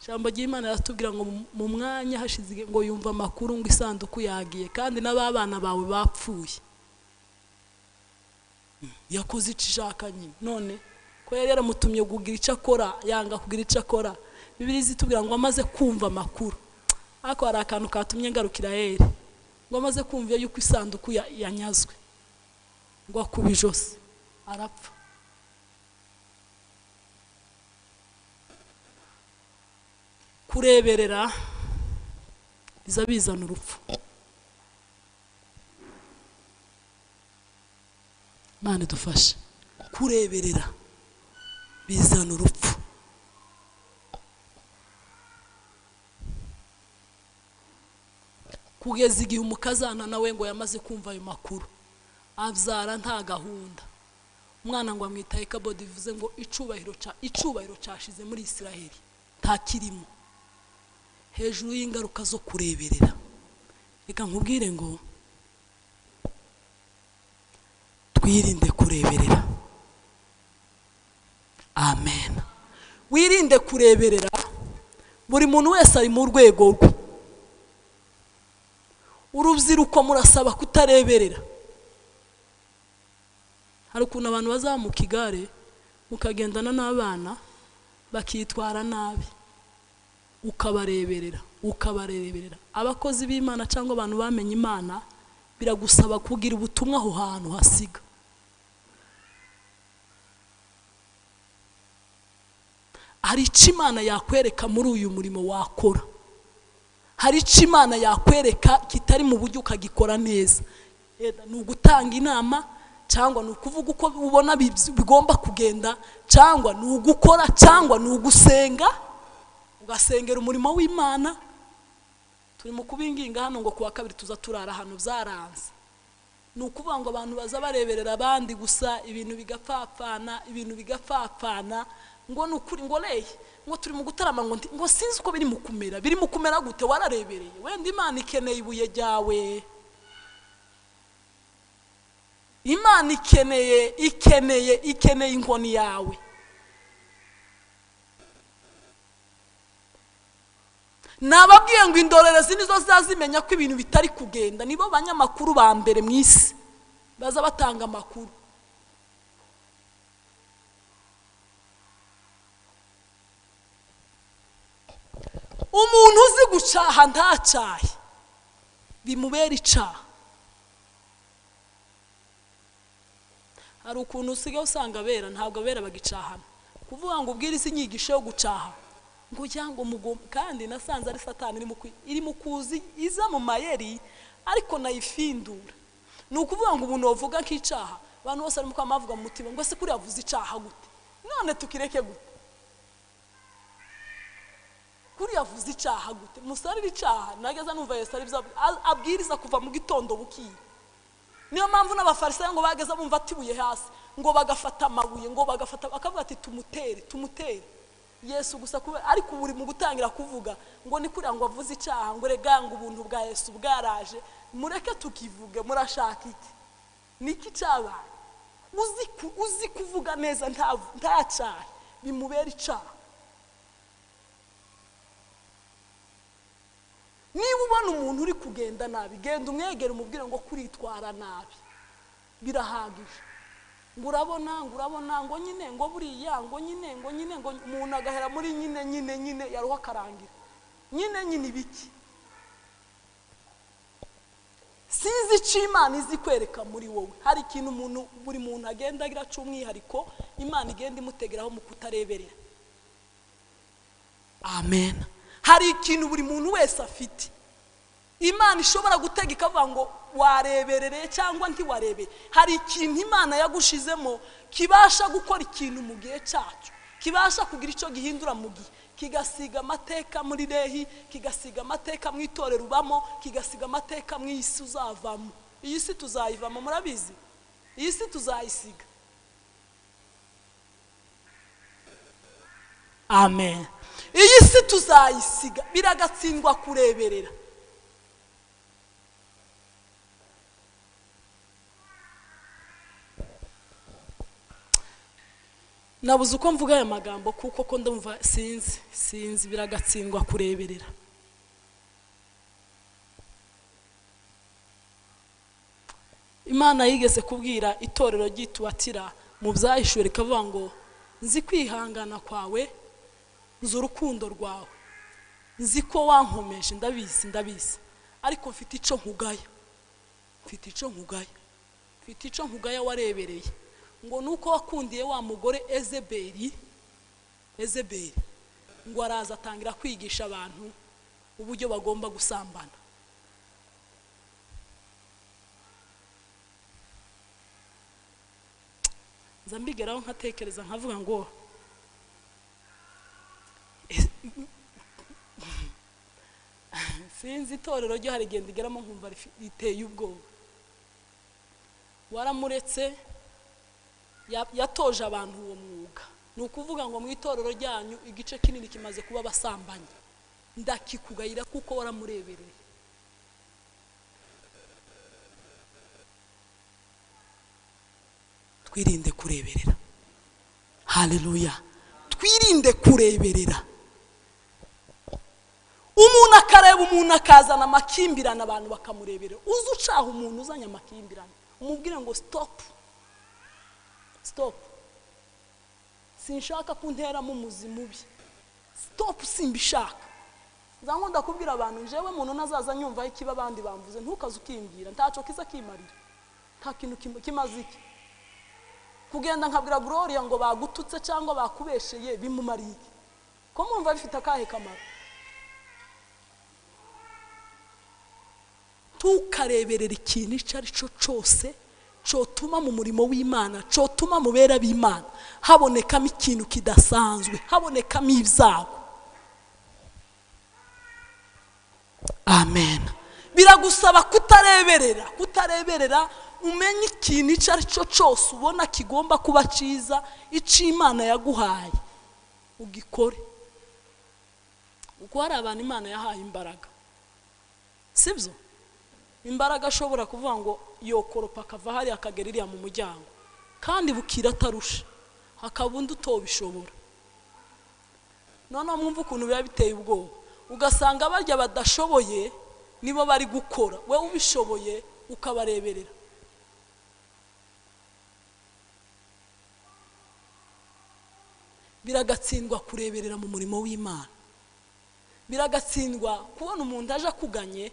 Ijambo ry'Imana riratubwira ngo mu mwanya hashize ngo yumva amakuru ngo isanduku yagiye kandi n'ababana bawe bapfuye. Yakoze icyo ishaka nyine. None ko yari yaramutumye kugira icyo akora, yanga kugira icyo akora. Bibiliya izitubwira ngo amaze kumva amakuru. Ariko hari akantu katumye ngarukira Eli. Ngo amaze kumva yuko isanduku yanyazwe. Ngo akuba ijosi arapfa. Kureberera biza bizana urupfu. Imana idufashe. Kureberera bizana urupfu. Kugeza igihe umukazana nawe ngo yamaze kumva ayo makuru, abyara nta gahunda. Umwana ngo amwita Ikabodi, bivuze ngo icubahiro cyashize muri Isiraheli ntakirimo. Hejuru y'ingaruka zo kureberera. Reka nkubwire ngo twirinde kureberera. Amen. Wirinde kureberera. Buri muntu wese ari mu rwego rwe. Urubyiruko murasaba kutareberera. Hari ukuntu abantu bazamuka igare mukagendana n'abana bakitwara nabi, ukabareberera, ukabareberera. Abakozi b'Imana cyangwa abantu bamenye Imana biragusaba kugira ubutumwa aho hantu hasiga. Hari icyo Imana yakwereka muri uyu murimo wakora. Hari icyo Imana yakwereka kitari mu buryo ukagikora neza. Ni ugutanga inama cyangwa ni ukuvuga uko ubona bigomba kugenda, cyangwa ni ugukora, cyangwa ni ugusenga, ugasengera umurimo w'Imana. Turi mu kubinginga hano ngo kuwa kabiri tuza turara hano, byaranze. Ni ukuvuga ngo abantu baza bareberera abandi gusa, ibintu bigapfapfana, ibintu bigapfapfana, ngo ni ukuri, ngo reye, ngo turi mu gutarama, ngo ngo sinzi uko biri mu kumera. Biri mu kumera gute? Wararebereye. Wenda Imana ikeneye ibuye ryawe, Imana ikeneye ikeneye ikeneye inkoni yawe. Nababwiye ngo indorerezi nizo zazimenya ko ibintu bitari kugenda, nibo banyamakuru ba mbere mu isi baza batanga amakuru. Umuntu uzi gucaha ntacahe bimubera icaha. Hari ukuntu usigaye usanga abera ntabwo abera bagicahana, kuvuga ngo ubwirize inyigisho yo gucaha ngo cyangwa mugo, kandi nasanze ari Satani iri mu kuzi iza mu mayeri, ariko nayifindura. Ni ukuvuga ngo umuntu wavuga nk'icaha, abantu bose arimo kwamavuga mu mutima ngo se kuri yavuze icaha gute, none tukireke gute? Kuri yavuze icaha gute? Musarira icaha nageza numva Yesu ari byo abwiriza kuva mu gitondo bukira. Niyo mpamvu n'abafarisayo ngo bageza bumva atibuye hasi, ngo bagafata amabuye, ngo bagafata, bakavuga ati tumutere, tumutere Yesu gusa kuba. Ariko buri mu gutangira kuvuga ngo ni kuriya ngo avuze icaha, ngo rega ngo ubuntu bwa Yesu bwaraje, mureke tukivuge, murashaka iki? Niki cyabaye? Uzi kuvuga neza ntacaha bimubera icaha. Niba ubona umuntu uri kugenda nabi, genda umwegere umubwire ngo kuritwara nabi birahagije. Ngo urabona, ngo urabona, ngo nyine, ngo buriya, ngo nyine, ngo nyine, ngo umuntu agahera muri nyine nyine nyine, yaruha akarangira nyine nyine ibiki. Sinzi icyo Imana izi kwereka muri wowe. Hari ikintu umuntu, buri muntu agenda agira cy'umwihariko, Imana igenda imutegeraho mu kutareberera. Amen. Hari ikintu buri muntu wese afite Imana ishobora gutega ikavuga ngo wareberereye cyangwa ntiwarebere. Hari ikintu Imana yagushizemo kibasha gukora ikintu mu gihe cyacu, kibasha kugira icyo gihindura mu gihe, kigasiga amateka muri rehi, kigasiga amateka mu itorero ubamo, kigasiga amateka mu isi uzavamo. Iyi si tuzayivamo, murabizi, iyi si tuzayisiga. Amen. Iyi si tuzayisiga, biragatsindwa kureberera. Nabuze uko mvuga aya magambo kuko ko ndumva sinzi, biragatsindwa kureberera. Imana yigeze kubwira itorero ry'Ituwatira mu byahishuwe rikavuga ngo nzi kwihangana kwawe, nzi urukundo rwawe, nzi ko wankomeje, ndabizi ndabizi, ariko mfite icyo nkugaya, mfite icyo nkugaya, mfite icyo nkugaya warebereye. Ngo nuko wakundiye wa mugore Ezeberi, Ezeberi ngo araza atangira kwigisha abantu uburyo bagomba gusambana. Nza mbigeraho nkatekereza nkavuga ngo sinzi itorero ryo hari igenda igeramo nkumva riteye ubwoba. Waramuretse, yatoje abantu uwo mwuga. Ni ukuvuga ngo mu itorero ryanyu igice kinini kimaze kuba abasambanyi, ndakikugayira kuko waramurebereye. Twirinde kureberera. Haleluya. Twirinde kureberera. Umuntu akareba umuntu akazana amakimbirane abantu bakamureberera. Uzi ucaha umuntu uzanye amakimbirane, umubwire ngo stop, stop, sinshaka kunteramo umuzi mubi, stop, simbishaka. Nza ndakubwira abantu, njewe muntu nazaza nyumva ikiba abandi bamvuze, ntukaze ukimbwira, ntaco kiza kimarira, nta kintu kimaze iki. Kugenda nkabwira Gloria ngo bagututse cyangwa bakubesheye bimumariye iki? Ko mwumva bifite akahe kamaro? Tukareberera ikintu icyo ari cyo cyose Cotuma mu murimo w'Imana, cotuma mu bera b'Imana habonekamo ikintu kidasanzwe, habonekamo ibyago. Amen. Biragusaba kutareberera, kutareberera, umenye ikintu icyo ari cyo cyose ubona kigomba kuba cyiza, icyo Imana yaguhaye ugikore. Kuko hari abantu Imana yahaye imbaraga, sibyo? Imbaraga ashobora kuvuga ngo yokoropa akava hari akagera iriya mu muryango, kandi bukira atarusha, hakaba undi utobishobora. Noneho mwumva ukuntu biba biteye ubwoba, ugasanga barya badashoboye nibo bari gukora, we ubishoboye ukabareberera. Biragatsindwa kureberera mu murimo w'Imana. Biragatsindwa kubona umuntu aje akuganye.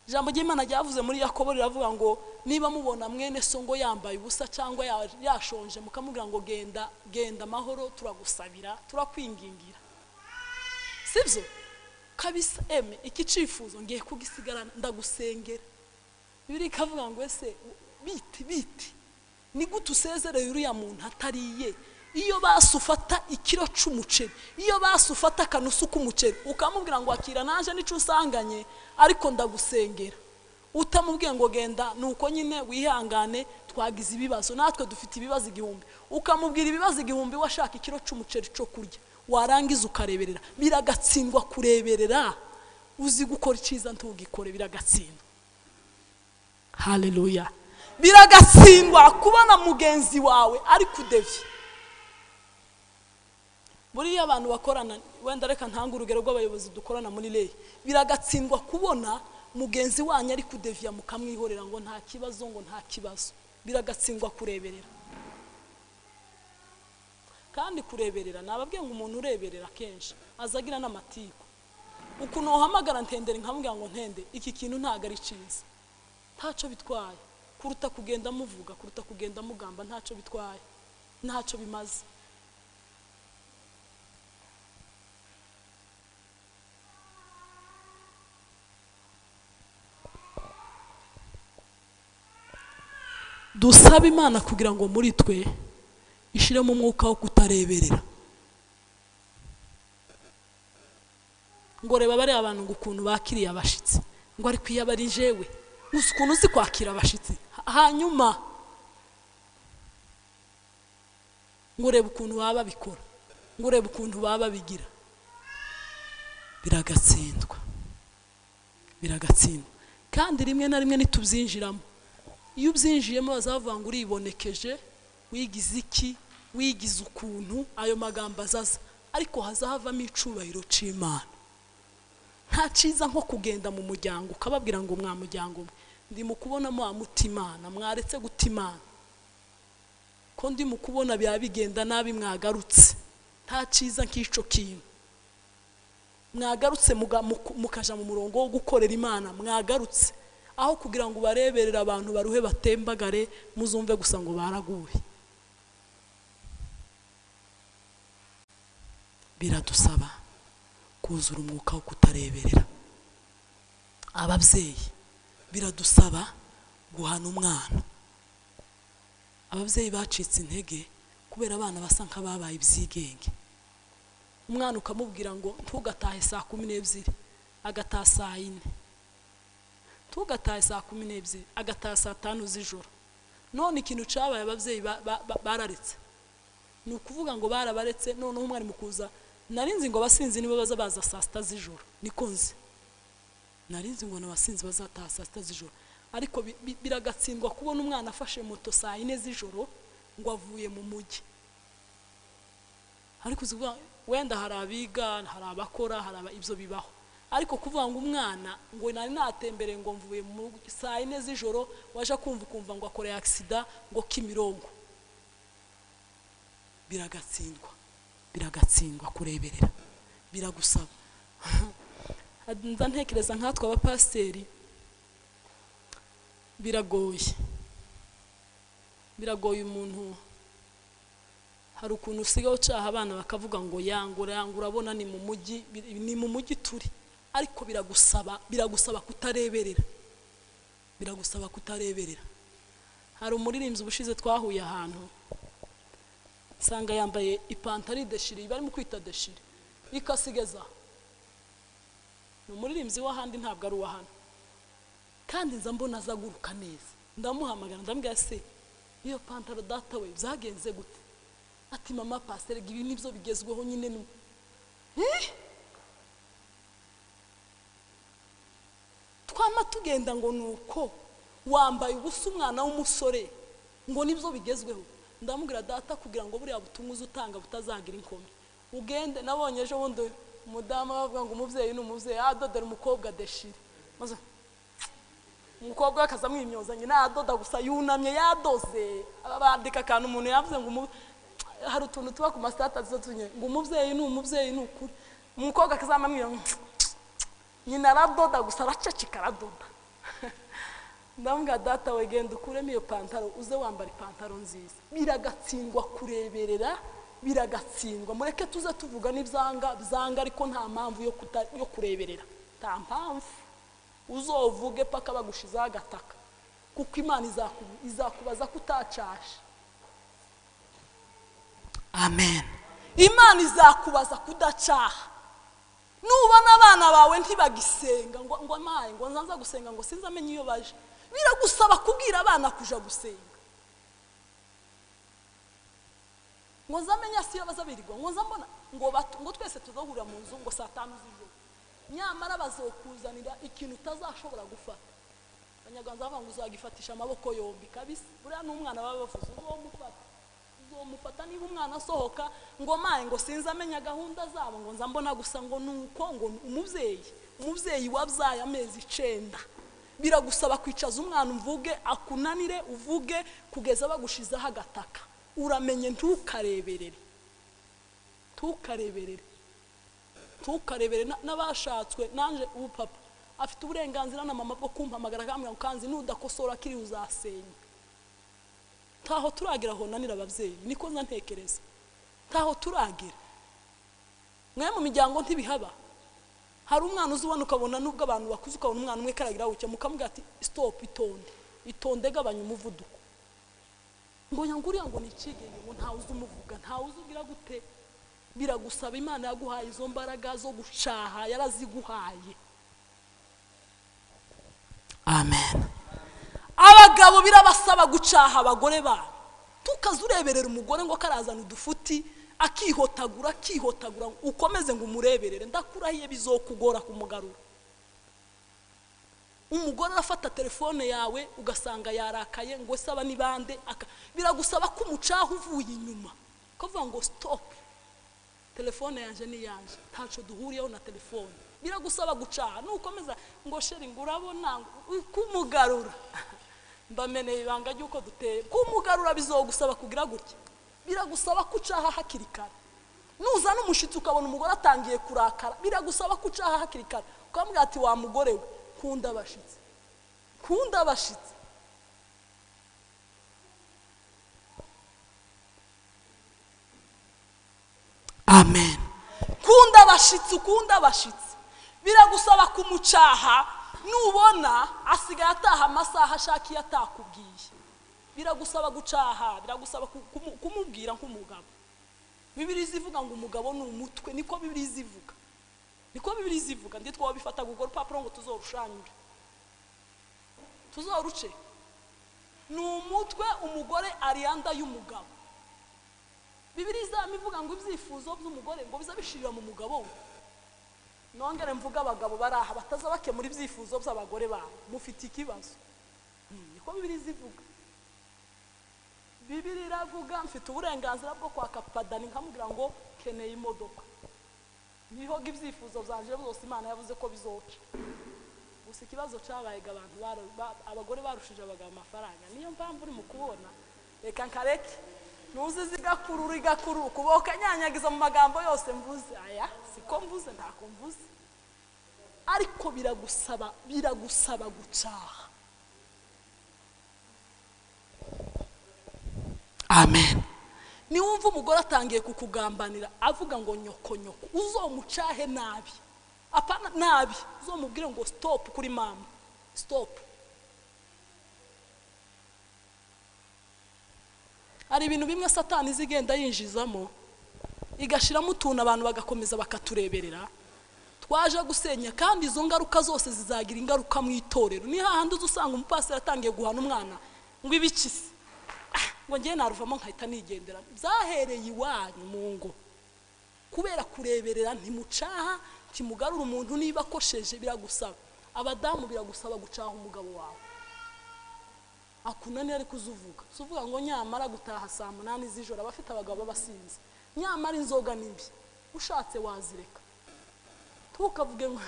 Ijambo ry'Imana ryavuze muri Yakobo riravuga ngo niba mubona mwene so ngo yambaye ubusa cyangwa yashonje, mukamubwira ngo genda genda amahoro, turagusabira, turakwingingira. Sibyo? Kabisa eme iki cifuzo ngiye kugisigarana, ndagusengera. Bibiri ikavuga ngo ese biti biti ni gute usezereye uriya muntu atariye? Iyo basufata ikiro c'umuceri, iyo basufata akanusu k'umuceri, ukamubwira ngo akira naje nico usanganye ariko ndagusengera, utamubwiye ngo genda nuko nyine wihangane twagize ibibazo, natwe dufite ibibazo igihumbi, ukamubwira ibibazo igihumbi washaka ikiro c'umuceri cyo kurya, warangiza ukareberera. Biragatsindwa kureberera, uzi gukora icyiza ntugikore, biragatsindwa. Haleluya. Biragatsindwa kubona mugenzi wawe ari kudevye. Buriya abantu bakorana, wenda reka ntanga urugero rw'abayobozi dukorana muri Leyi, biragatsindwa kubona mugenzi wanyu ari kudevya mukamwihorera ngo nta kibazo, ngo nta kibazo. Biragatsindwa kureberera. Kandi kureberera, nababwiye ngo umuntu ureberera kenshi azagira n'amatiku. Ukuntu uhamagara ntendere nkamubwira ngo ntende iki kintu ntago ari cyiza, ntacyo bitwaye, kuruta kugenda muvuga, kuruta kugenda mugamba, ntacyo bitwaye, ntacyo bimaze. Dusaba Imana kugira ngo muri twe ishiremo umwuka wo kutareberera. Ngo reba bari abantu ngo ukuntu bakiriye abashitsi, ngo ari kwiyabari jewe, ukuntu uzi kwakira abashitsi, hanyuma ngo reba ukuntu baba babikora, ngo reba ukuntu baba babigira. Biragatsindwa, biragatsindwa. Kandi rimwe na rimwe nitubyinjiramo, iyo ubyinjiyemo bazavuga ngo uribonekeje, wigize iki, wigize ukuntu, ayo magambo azaza, ariko hazahavamo icubahiro c'Imana. Nta cyiza nko kugenda mu muryango ukababwira ngo mwa muryango mwe, ndi mu kubona mwa mutimana, mwaretse gutimana, ko ndi mu kubona biba bigenda nabi, mwagarutse. Nta cyiza nk'ico kintu. Mwagarutse mukaja mu murongo wo gukorera Imana, mwagarutse. Aho kugira ngo bareberere abantu baruhe batembagare, muzumve gusa ngo baraguye. Biradusaba kuzura umwuka wo kutareberera. Ababyeyi biradusaba guhana umwana. Ababyeyi bacitse intege kubera abana basa nk'ababaye ibyigenge. Umwana ukamubwira ngo ntugatahe saa 12, agataha saa 4. Tugataha saa 12, agataha saa 5 z'ijoro. None ikintu cabaye ababyeyi bararetse. Ni ukuvuga ngo barabaretse, none umwari mukuza narinzi ngo abasinzi nibo baza baza saa 6 z'ijoro, niko nzi. Narinzi ngo n'abasinzi bazataha saa 6 z'ijoro, ariko biragatsindwa kubona umwana afashe moto saa 4 z'ijoro ngo avuye mu mujyi. Ariko wenda hari abiga, hari abakora, hari ibyo bibaho. Ariko kuvuga ngo umwana ngo nari natembere ngo mvuye mu saa 4 z'ijoro, waje kumva ukumva ngo akore accident ngo Kimirongo. Biragatsindwa, biragatsindwa kureberera. Biragusaba. Nza ntekereza nkatwe abapasiteri, biragoye. Biragoye umuntu, hari ukuntu usigaye ucaha abana bakavuga ngo yangura yangura, urabona ni mu mujyi, ni mu mujyi turi. Ariko biragusaba, biragusaba kutareberera. Biragusaba kutareberera. Hari umuririmbyi ubushize twahuye ahantu, nsanga yambaye ipantaro ideshiri, barimo kwita deshiri, ikasigeza. Ni umuririmbyi w'ahandi, ntabwo ari uwa hano. Kandi nza mbona azaguruka neza. Ndamuhamagara ndamubwira, se iyo pantaro data we byagenze gute? Ati mama pastor, ibi nibyo bigezweho nyine. Twama tugenda ngo nuko wambaye ubusa umwana w'umusore ngo nibyo bigezweho. Ndamubwira data, kugira ngo buriya butumwa utanga butazagira inkomyi, ugende. Nabonye ejo bundi umudamu bavuga ngo umubyeyi ni umubyeyi, adodera umukobwa deshire, maze umukobwa akaza amwimyoza, nyina adoda gusa yunamye yadoze. Bandika akantu umuntu yavuze ngo hari utuntu tuba ku masitata tunye ngo umubyeyi ni umubyeyi ni ukuri. Umukobwa akazamamwira nyina aradoda gusa, araceceka aradoda. Ndamubwira data we, genda ukuremo iyo pantaro uze wambara ipantaro nziza. Biragatsindwa kureberera, biragatsindwa. Mureke tuze tuvuga n'ibyanga byanga, ariko nta mpamvu yo kureberera, nta mpamvu. Uzovuge paka bagushizaho agataka, kuko Imana izakubaza kutacasha. Amen. Imana izakubaza kudacaha. Nubona abana bawe ntibagisenga ngo ngo amaye ngo nzanza gusenga ngo sinzamenye iyo baje, biragusaba kubwira abana kuja gusenga. Ngo nzamenya si iyo bazabirirwa, ngo nzambona ngo ngo twese tuzahurira mu nzu ngo saa 5 z'ijoro. Nyamara bazokuzanira ikintu utazashobora gufata. Abanyarwanda bavuga ngo uzagifatisha amaboko yombi kabisa. Buriya n'umwana baba bavuze uzomufata, uzomufata. Niba umwana asohoka ngo maye ngo sinzamenya gahunda zabo, ngo nzambona gusa ngo nuko ngo umubyeyi, umubyeyi wabyaye amezi 9, biragusaba kwicaza umwana umvuge akunanire, uvuge kugeza bagushizaho agataka. Uramenye ntukareberere, ntukareberere, ntukarebere. N'abashatswe nanje ubu papa afite uburenganzira na mama bwo kumpamagara akambwira ngo kanzi nudakosora kiri uzasenya. Ntaho turagira aho nanira ababyeyi, niko nza ntekereza. Ntaho turagira. Mwe mu miryango ntibihaba. Hari umwana uzubona ukabona nubwo abantu bakuze, ukabona umwana umwe karagira ucya, mukamubwira ati stop, itonde, itonde, gabanya umuvuduko. Ngo nyanguriya ngo nikigenge, ngo ntawe uzumuvuga, ntawe uzugira gute. Biragusaba, Imana yaguhaye izo mbaraga zo gucaha, yaraziguhaye. Amen. Abagabo birabasaba gucaha abagore babo. Tukazureberera umugore ngo karazana udufuti akihotagura akihotagura, ukomeze ngo umureberere, ndakurahiye bizokugora kumugarura. Umugore arafata telefone yawe ugasanga yarakaye ngo saba ni bande, biragusaba ko umucaha uvuye inyuma ukavuga ngo stop, telefone yanje ni yanje, ntaco duhuriyeho na telefone. Biragusaba gucaha. Nukomeza ngo sheri ngo urabona kumugarura, mbameneye ibanga ry'uko duteye. Kumugarura bizogusaba kugira gutya, biragusaba kucaha hakiri kare. Nuzana umushitsi ukabona umugore atangiye kurakara, biragusaba kucaha hakiri kare, ukamubwira ati wa mugore we, kunda abashitsi, kunda abashitsi. Amen. Kunda abashitsi, kunda abashitsi. Biragusaba kumucaha. Nubona asigaye ataha amasaha ashakiye atakubwiye, biragusaba gucaha, biragusaba kumubwira nk'umugabo. Bibiliya ivuga ngo umugabo ni umutwe, niko Bibiliya ivuga, niko Bibiliya ivuga. Ndi twabifata gukora urupapuro ngo tuzorushanyure, tuzoruce. Ni umutwe, umugore ariyanda y'umugabo. Bibiliya izamivuga ngo ibyifuzo by'umugore ngo bizabishirira mu mugabo we. Nongere mvuga abagabo baraha bataza bakemura ibyifuzo by'abagore babo, mufite ikibazo. Niko Bibiliya ivuga. Bibiliya iravuga mfite uburenganzira bwo kwaka padani nkamubwira ngo keneye imodoka. Niho ibyifuzo byanje byose Imana yavuze ko bizoca. Gusa ikibazo cyabaye abantu abagore barushije abagabo amafaranga. Niyo mpamvu uri mu kubona reka nkareke nuzi zigakurura igakurura kuboka nyanyagiza mu magambo yose mvuze. Aya siko mvuze, ntako mvuze, ariko biragusaba, biragusaba gucaha. Amen. Niwumva umugore atangiye kukugambanira avuga ngo nyoko nyoko, uzomucahe nabi, apana nabi, uzomubwire ngo stop kuri mama, stop. Hari ibintu bimwe Satani izigenda yinjizamo igashiramo utuntu abantu bagakomeza bakatureberera, twaje gusenya, kandi izo ngaruka zose zizagira ingaruka mu itorero. Ni hahandi uzusanga umupasiteri atangiye guhana umwana ngo ibiki se, ngo ngiye naruvamo nkahita nigendera. Byahereye iwanyu mu ngo kubera kureberera, ntimucaha, ntimugarura umuntu niba akosheje. Biragusaba abadamu, biragusaba gucaha umugabo wawe akunani ariko uzuvuga uzuvuga ngo nyamara gutaha saa 8 z'ijoro abafite abagabo basinze, nyamara inzoga nimbi, ushatse wazireka. Tukavuge ngo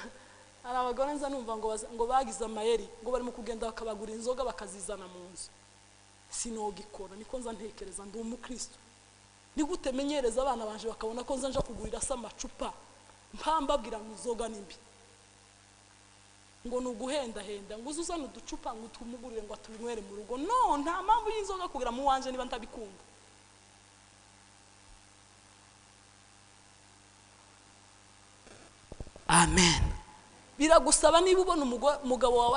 hari abagore nza numva ngo bagize amayeri ngo barimo kugenda bakabagura inzoga bakazizana mu nzu. Sinogikora, niko nza ntekereza, ndi umukristo. Ni gute menyereza abana banje bakabona ko nza nja kugurira se amacupa mpambabwira ngo inzoga nimbi, ngo nuguhenda henda, ngo uzuzane uducupa ngo tumugurire ngo atubinywere mu rugo. No, nta mpamvu y'inzoga kugira mu wanje niba ntabikunda. Amen. Biragusaba niba ubona umugabo wawe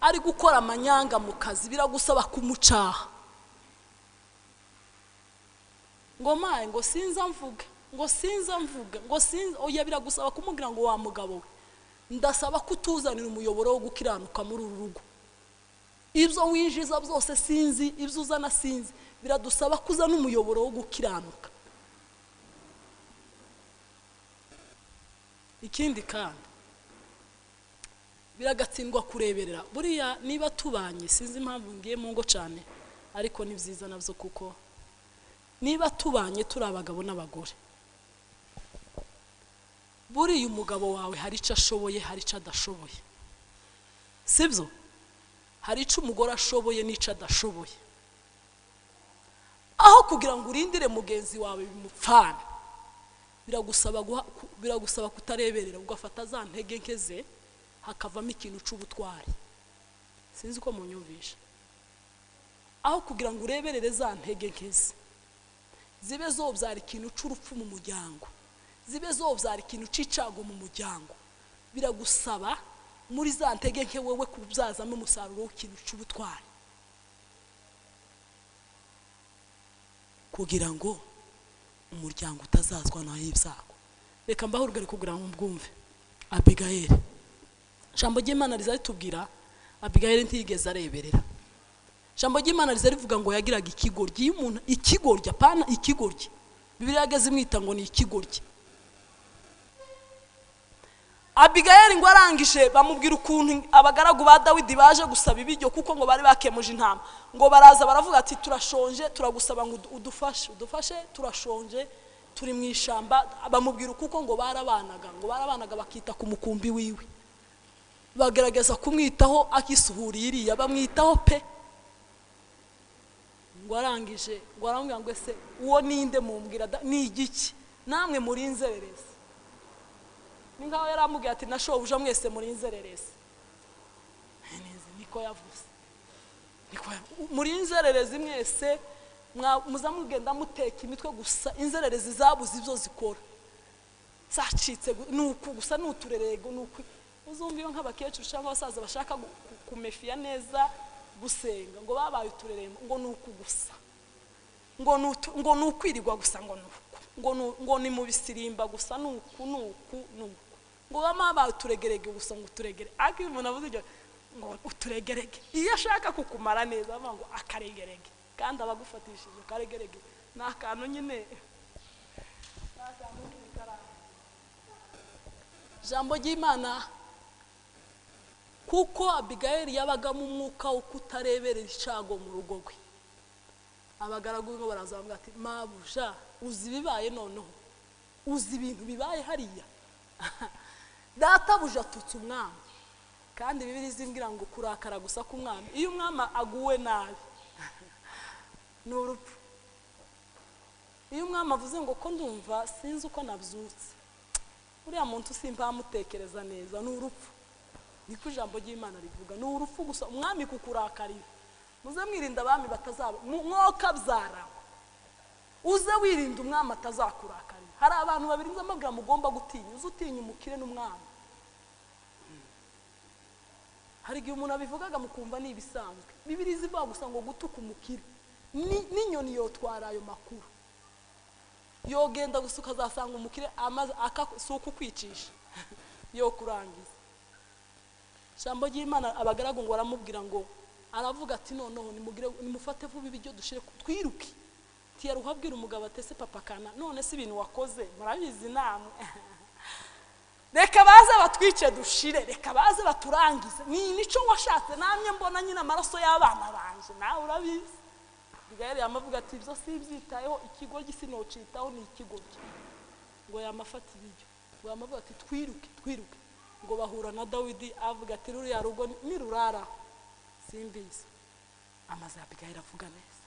ari gukora amanyanga mu kazi, biragusaba kumucaha. Ngo maye, ngo sinza mvuga, ngo sinza mvuga, ngo sinza, oya, biragusaba kumubwira ngo wa mugabo we, ndasaba kutuzanira umuyoboro wo gukiranuka muri uru rugo. Ibyo winjiza byose sinzi, ibyo uzana sinzi, biradusaba kuzana umuyoboro wo gukiranuka. Ikindi kandi biragatsindwa kureberera. Buriya niba tubanye, sinzi impamvu ngiye mu ngo cyane, ariko ni byiza nabyo, kuko niba tubanye turi abagabo n'abagore, buriya umugabo wawe hari icyo ashoboye, hari icyo adashoboye, sibyo? Hari icyo umugore ashoboye n'icyo adashoboye. Aho kugira ngo urindire mugenzi wawe bimupfane, biragusaba kutareberera, ugafata za ntege nke ze hakavamo ikintu c'ubutwari. Sinzi ko munyumvisha. Aho kugira ngo ureberere za ntege nke ze zibe zobyara ikintu c'urupfu mu muryango, zibe zobyara ikintu c'icago mu muryango, biragusaba muri za ntege nke wewe kubyazamo umusaruro w'ikintu c'ubutwari, kugira ngo umuryango utazazwa n'ibyago. Reka mbaho urugero kugira ngo mbwumve. Abigayeli, ijambo ry'Imana riza ritubwira Abigayeli ntiyigeze areberera. Ijambo ry'Imana riza rivuga ngo yagiraga ikigoryi. Iyo umuntu ikigoryi, apana ikigoryi, Bibiliya yageze imwita ngo ni ikigoryi. Abigayeli ngo arangije bamubwira ukuntu abagaragu ba Dawidi baje gusaba ibiryo, kuko ngo bari bakemuje intama. Ngo baraza baravuga ati turashonje, turagusaba ngo udufashe, udufashe, turashonje, turi mu ishamba. Bamubwira kuko ngo barabanaga bakita ku mukumbi wiwe, bagerageza kumwitaho akisuhuriye iriya, bamwitaho pe. Ngo arangije ngo aramubwira ngo ese uwo ninde mumbwira ni igiki, namwe muri inzererezi? Ni nkaho yaramubwiye ati nashobuja mwese muri inzererezi. Niko yavuze, muri inzererezi mwese, muza mugenda muteka imitwe gusa. Inzererezi zabuze ibyo zikora, zacitse nuku gusa, nuturerego nuku. Uzumva iyo nk'abakecuru cyangwa abasaza bashaka kumefiya neza gusenga, ngo babaye uturerembo, ngo nuku gusa, ngo nukwirirwa gusa, ngo nuku, ngo ni mu bisirimba gusa, nuku nuku nuku, ngo babaye uturegerege gusa, ngo uturegere. Ariko iyo umuntu avuze ibyo ngo uturegerege, iyo ashaka kukumara neza avuga ngo akaregerege, kandi abagufatishije akaregerege ni akantu nyine, ni akantu nyine karanga. Ijambo ry'Imana, kuko Abigayeli yabagamo umwuka wo kutareberera icago mu rugo rwe, abagaragu be barazamuka ati mabuja, uzi ibibaye noneho, uzi ibintu bibaye hariya, databuja atutse umwami. Kandi Bibiliya izimbwira ngo kurakara gusa k'umwami, iyo umwami aguwe nabi ni urupfu. Iyo umwami avuze ngo ko ndumva sinzi uko nabyutse, uriya muntu simpamutekereza neza, ni urupfu. Niko ijambo ry'Imana rivuga, ni urupfu gusa umwami kukurakarira. Muze mwirinda abami batazaba mwokabyara, uze wirinda umwami atazakurakarira. Hari abantu babiri nza mbabwira mugomba gutinya, uze utinya umukire n'umwami. Hari igihe umuntu abivugaga mukumva ni ibisanzwe. Bibiliya izivuga gusa ngo gutuka umukire, N'inyoni yotwara ayo makuru. Yogenda gusa ukazasanga umukire amaze si ukukwicisha yo kurangiza. Ijambo ry'Imana abagaragu ngo baramubwira ngo aravuga ati noneho nimugire nimufate vuba ibiryo dushire twiruke. Tiyaruha abwira umugabo atese papa kana none si ibintu wakoze murabizi namwe. Reka baze batwice dushire, reka baze baturangize. Ni nico washatse namye mbona nyina amaraso y'abana banje nawe urabizi. Abigayeli yamavuga ati ibyo sibyitayeho ikigoryi sinocitaho ni ikigoryi. Ngo yamafata ibiryo. Ngo yamavuga ati twiruke twiruke. Ngo bahura na Dawidi avuga ati ruriya rugo nirurara simbizi. Amaze Abigayeli avuga neza.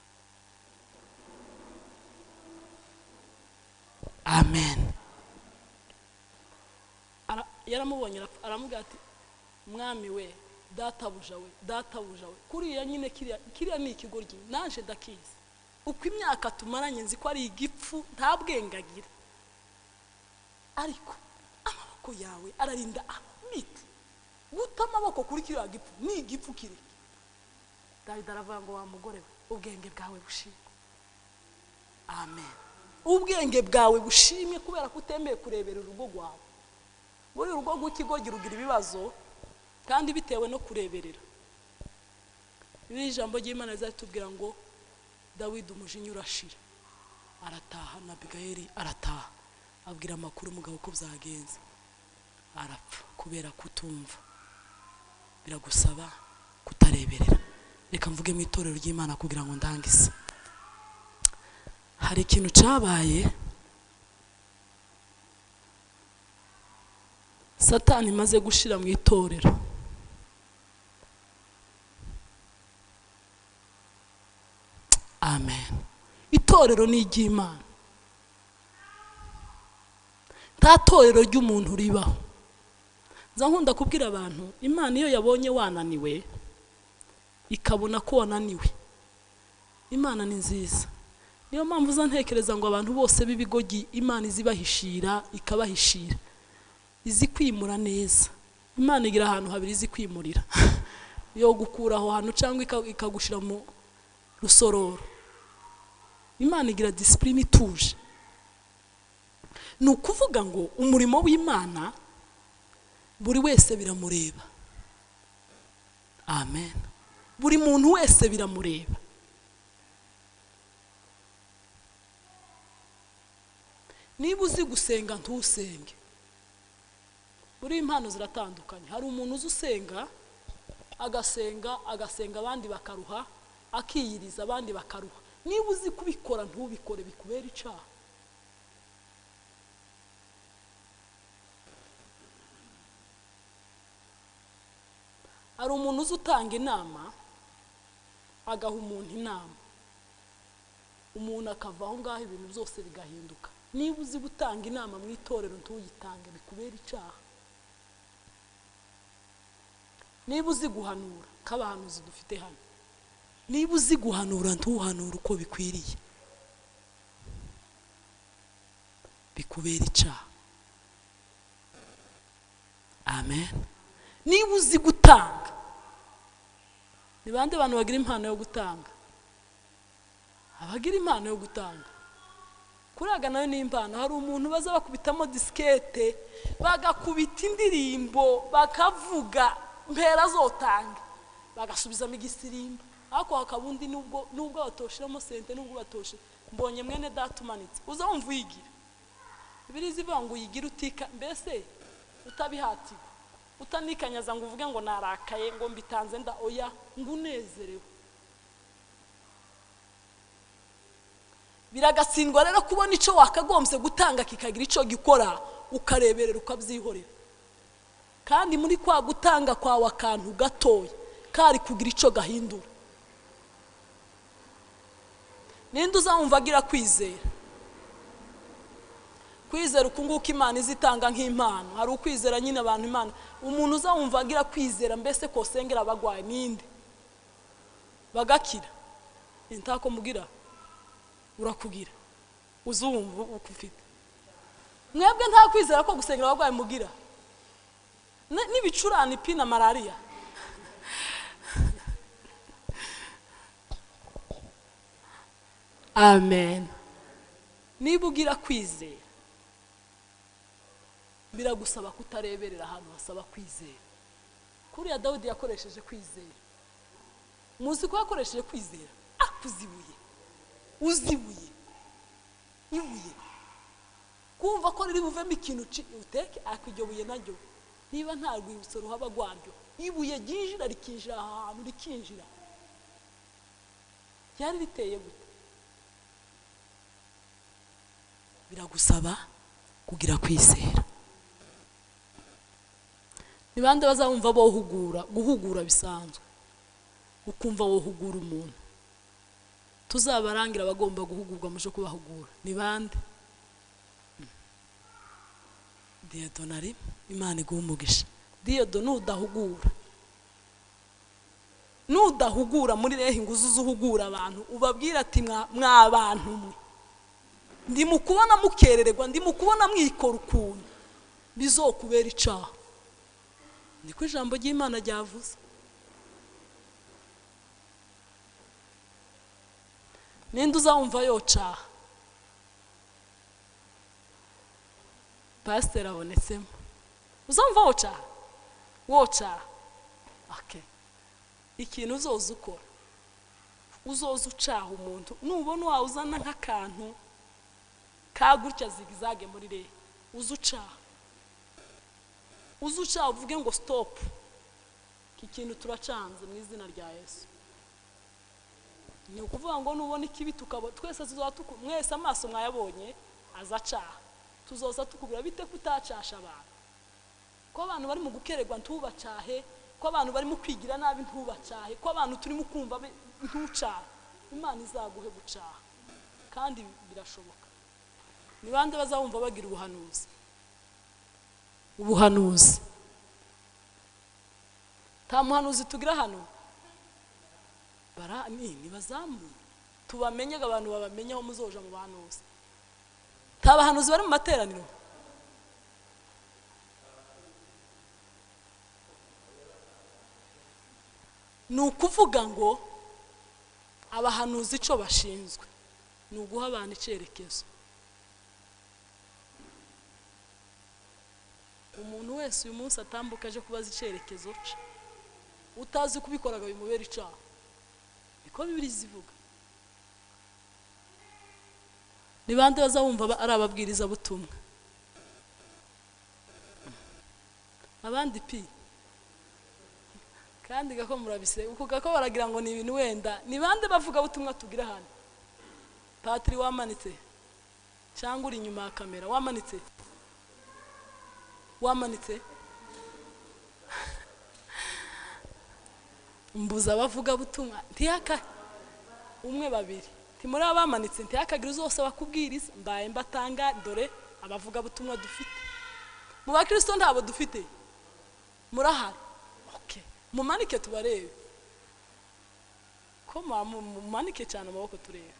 Amen. Yaramubonye aramubwira ati mwami we databuja we databuja we kuriya nyine kiriya ni ikigoryi naje ndakizi uko imyaka tumaranye nzi ko ari igipfu nta bwenge agira ariko amaboko yawe ararinda amiti guta amaboko kuri kiriya gipfu ni igipfu kireke. Dawidi aravuga ngo wa mugore we ubwenge bwawe bushimwe. Amen. Ubwenge bwawe bushimwe kubera ko utemeye kurebera urugo rwawe. Buri urugo rw'ikigoryi rugira ibibazo kandi bitewe no kureberera. Ibi ijambo ry'Imana rizatubwira ngo Dawidi umujinya urashira arataha na Abigayeli arataha abwira amakuru umugabo ko byagenze arapfa kubera kutumva. Biragusaba kutareberera. Reka mvuge mu itorero ry'Imana kugira ngo ndangize. Hari ikintu cyabaye Satani imaze gushira mu itorero. Amen. Itorero ni iry'Imana. Nta torero ry'umuntu ribaho. Nza nkunda kubwira abantu Imana iyo yabonye wananiwe ikabona ko wananiwe. Imana ni nziza. Niyo mpamvu uza ntekereza ngo abantu bose b'ibigogi Imana izibahishira ikabahishira. Izi kwimura neza. Imana igira ahantu habiri izi kwimurira. Yo gukura aho hantu cyangwa ikagushira mu rusororo. Imana igira discipline ituje. Ni ukuvuga ngo umurimo w'Imana buri wese biramureba. Amen. Buri muntu wese biramureba. Niba uzi gusenga ntusenge. Buri impano ziratandukanye. Hari umuntu uzi usenga agasenga agasenga abandi bakaruha, akiyiriza abandi bakaruha. Niba uzi kubikora ntubikore bikubera icaha. Hari umuntu uzi utanga inama agaha umuntu inama, umuntu akava aho ngaho ibintu byose bigahinduka. Niba uzi gutanga inama mu itorero ntuyitange bikubera icaha. Niba uzi guhanura k'abahanuzi dufite hano, niba uzi guhanura ntuhanura uko bikwiriye bikubera icaha. Amen. Niba uzi gutanga, ni bande abantu bagira impano yo gutanga? Abagira impano yo gutanga kuraga nayo ni impano. Hari umuntu baza bakubitamo diskete bagakubita indirimbo bakavuga mpera zotanga bagasubizamo igisirimba, ariko hakabundi nubwo batoshiramo sente nubwo batoshe mbonye mwene datumanitse uza wumva uyigira ibirizi ivuga ngo uyigira utika mbese utabihatirwa utanikanyaza ngo uvuge ngo narakaye ngo mbitanze nda oya ngo unezerewe. Biragatsindwa rero kubona ico wakagombye gutanga kikagira ico gikora ukareberera ukabyihorera. Kandi muri kwa gutanga kwawe akantu gatoya kari kugira ico gahindura. Ninde uzamva agira kwizera? Kwizera ukunguka Imana izitanga nk'impano. Hari ukwizera nyine abantu Imana. Umuntu uzamva agira kwizera mbese ko sengera abagwaye ninde? Bagakira. Intako mugira urakugira. Uzumva uko ufite. Mwebwe nta kwizera ko gusengera abagwaye mugira. N'ibicurane ipina malaria. Amen. Niba ugira kwizera biragusaba kutareberera ahantu hasaba kwizera. Kuriya Dawidi yakoresheje kwizera. Muzi ko yakoresheje kwizera akuzibuye, uzibuye, ibuye. Kumva ko riri buvemo ikintu uteke akiryo buye naryo, niba nta rwibutso ruhaba rwaryo, ibuye ryinjira rikinjira ahantu rikinjira. Ryari riteye gute? Biragusaba kugira kwizera. Ni bande bazumva bohugura, guhugura bisanzwe, ukumva wohugura umuntu? Tuzabarangira abagomba guhugurwa muje kubahugura. Ni bande? Dieudonne, Imana iguhe umugisha. Dieudonne, nudahugura, nudahugura muri rehe nguzu zuhugura abantu, ubabwira ati mwa bantu mwe, ndi mu kubona mukerererwa, ndi mu kubona mwikora ukuntu, bizokubera icaha. Niko ijambo ry'Imana ryavuze. Ninde uzumva yocaha? Pastor abonetsemo. Uzumva wocaha? Wocaha. Okay. Ikintu uzoza ukora, uzoza ucaha umuntu, nubona wawuzana nk'akantu kagutya zigizage muri rehe, uzucaha. Uzucaha uvuge ngo stop. Iki kintu turacanze mu izina rya Yesu. Ni ukuvuga ngo nubona ikibi tukaba twese tuzatuku, mwese amaso mwayabonye azacaha. Tuzoza tukubwira bite kutacasha abantu. Ko abantu bari mu gukererwa ntubacahe, ko abantu bari mu kwigira nabi ntubacahe, ko abantu turi mu kumva ntucahe. Imana izaguhe gucaha. Kandi birashoboka. Ni bande bazabumva bagira ubuhanuzi? Ubuhanuzi. Nta muhanuzi tugira hano. Bara ni bazamu. Tubamenye abantu babamenye aho muzoja mu bahanuzi. Nta bahanuzi bari mu materaniro. Ni ukuvuga ngo abahanuzi ico bashinzwe ni uguha abantu icyerekezo. Umuntu wese uyu munsi atambuka aje kubaza icyerekezo ce, utazi kubikoraga bimubera icaha. Niko Bibiliya ivuga. Ni bande bazabumva ari ababwiriza butumwa? Abandi pi kandi gako murabise uko gako baragira ngo ni ibintu wenda. Ni bande bavuga butumwa tugira hano? Patri wamanitse cyangwa uri inyuma ya kamera wamanitse? Wamanitse? Mbuza abavuga butumwa ntiyaka umwe babiri ntimuri abamanitse, ntiyakagira uzose bakubwiriza. Mbaye mbatanga dore abavuga butumwa dufite mu bakristo ntabo dufite. Murahari? Okay, mumanike tubarebe. Ko mumanike cyane amaboko turebe.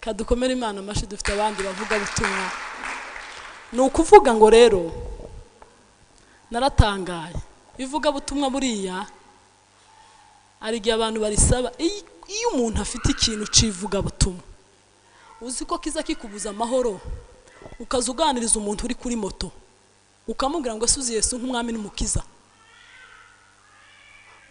Kadukomere Imana amashi, dufite abandi bavuga butumwa. Ni ukuvuga ngo rero naratangaye. Ivuga butumwa buriya ari igihe abantu barisaba. Iyo umuntu afite ikintu civuga butumwa, uzi ko kiza kikubuza amahoro, ukazuganiriza umuntu uri kuri moto ukamubwira ngo ese uzi Yesu nk'umwami n'umukiza.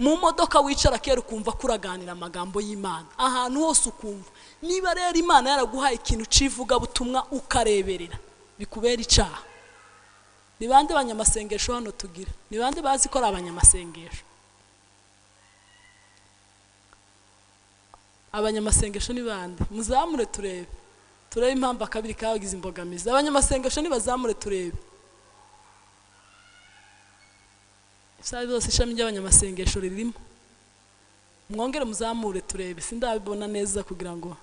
Mu modoka wicara kera ukumva kuraganira amagambo y'Imana ahantu hose ukumva. Niba rero Imana yaraguhaye ikintu civuga butumwa ukareberera, bikubera icaha. Ni bande abanyamasengesho hano tugira? Ni bande bazi ko ari abanyamasengesho? Abanyamasengesho ni bande? Muzamure turebe. Turebe impamvu akabiri kabagize imbogamizi. Abanyamasengesho ni bazamure turebe. Isaha zose ishami ry'abanyamasengesho ririmo. Mwongere muzamure turebe. Sindabibona neza kugira ngo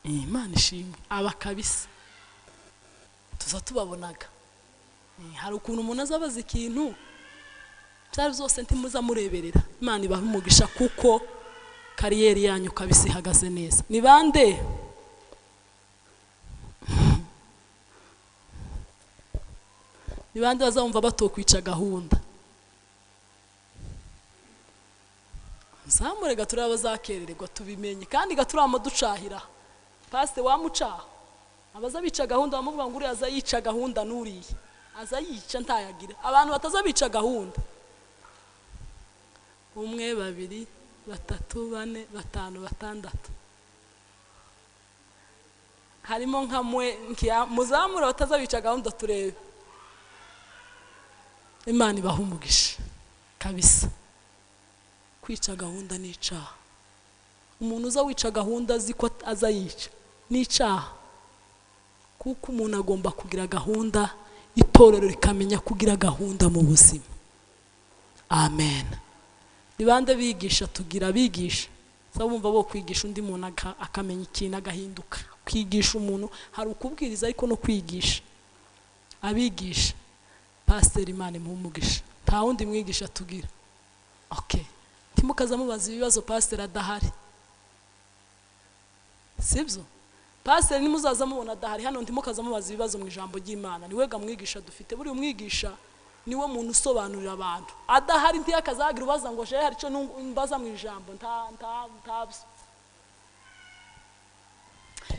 Imana ishimwe. Aba kabisa tuza tubabonaga. Hari ukuntu umuntu azabaza ikintu byari byose ntimuza mureberera. Imana ibahe umugisha kuko kariyeri yanyu kabisa ihagaze neza. Ni bande? Ni bande bazumva batokwica gahunda? Muzamure gaturaba bazakerererwa tubimenye, kandi gaturama ducahira. Pastor wamucaha abaza bica gahunda bamuvuga ngo uriya aza yica gahunda nuriye aza yica ntayagira. Abantu bataza bica gahunda, 1 2 3 4 5 6, harimo nka mwe muzamura bataza bica gahunda turebe. Imana ibaha umugisha kabisa. Kwica gahunda ni icaha. Umuntu uza wica gahunda azi ko aza yica ni icaha, kuko umuntu agomba kugira gahunda, itorero rikamenya kugira gahunda mu buzima. Amen. Nibande bigisha tugira abigisha bumva bo kwigisha undi muntu akamenya ikintu agahinduka. Kwigisha umuntu hari ukubwiriza ariko no kwigisha. Abigisha Pastor Imana imuhe umugisha, nta wundi mwigisha tugira. Okay, ntimukaza mubaza ibibazo pastor adahari, sibyo? Pastor nimuzaza mubona adahari hano, ntimukaza mubaza ibibazo mu ijambo ry'Imana. Niwe ga mwigisha dufite. Buri umwigisha niwe muntu usobanurira abantu. Adahari ntiyakazagira ubaza ngo je hari ico mbaza mu ijambo, nta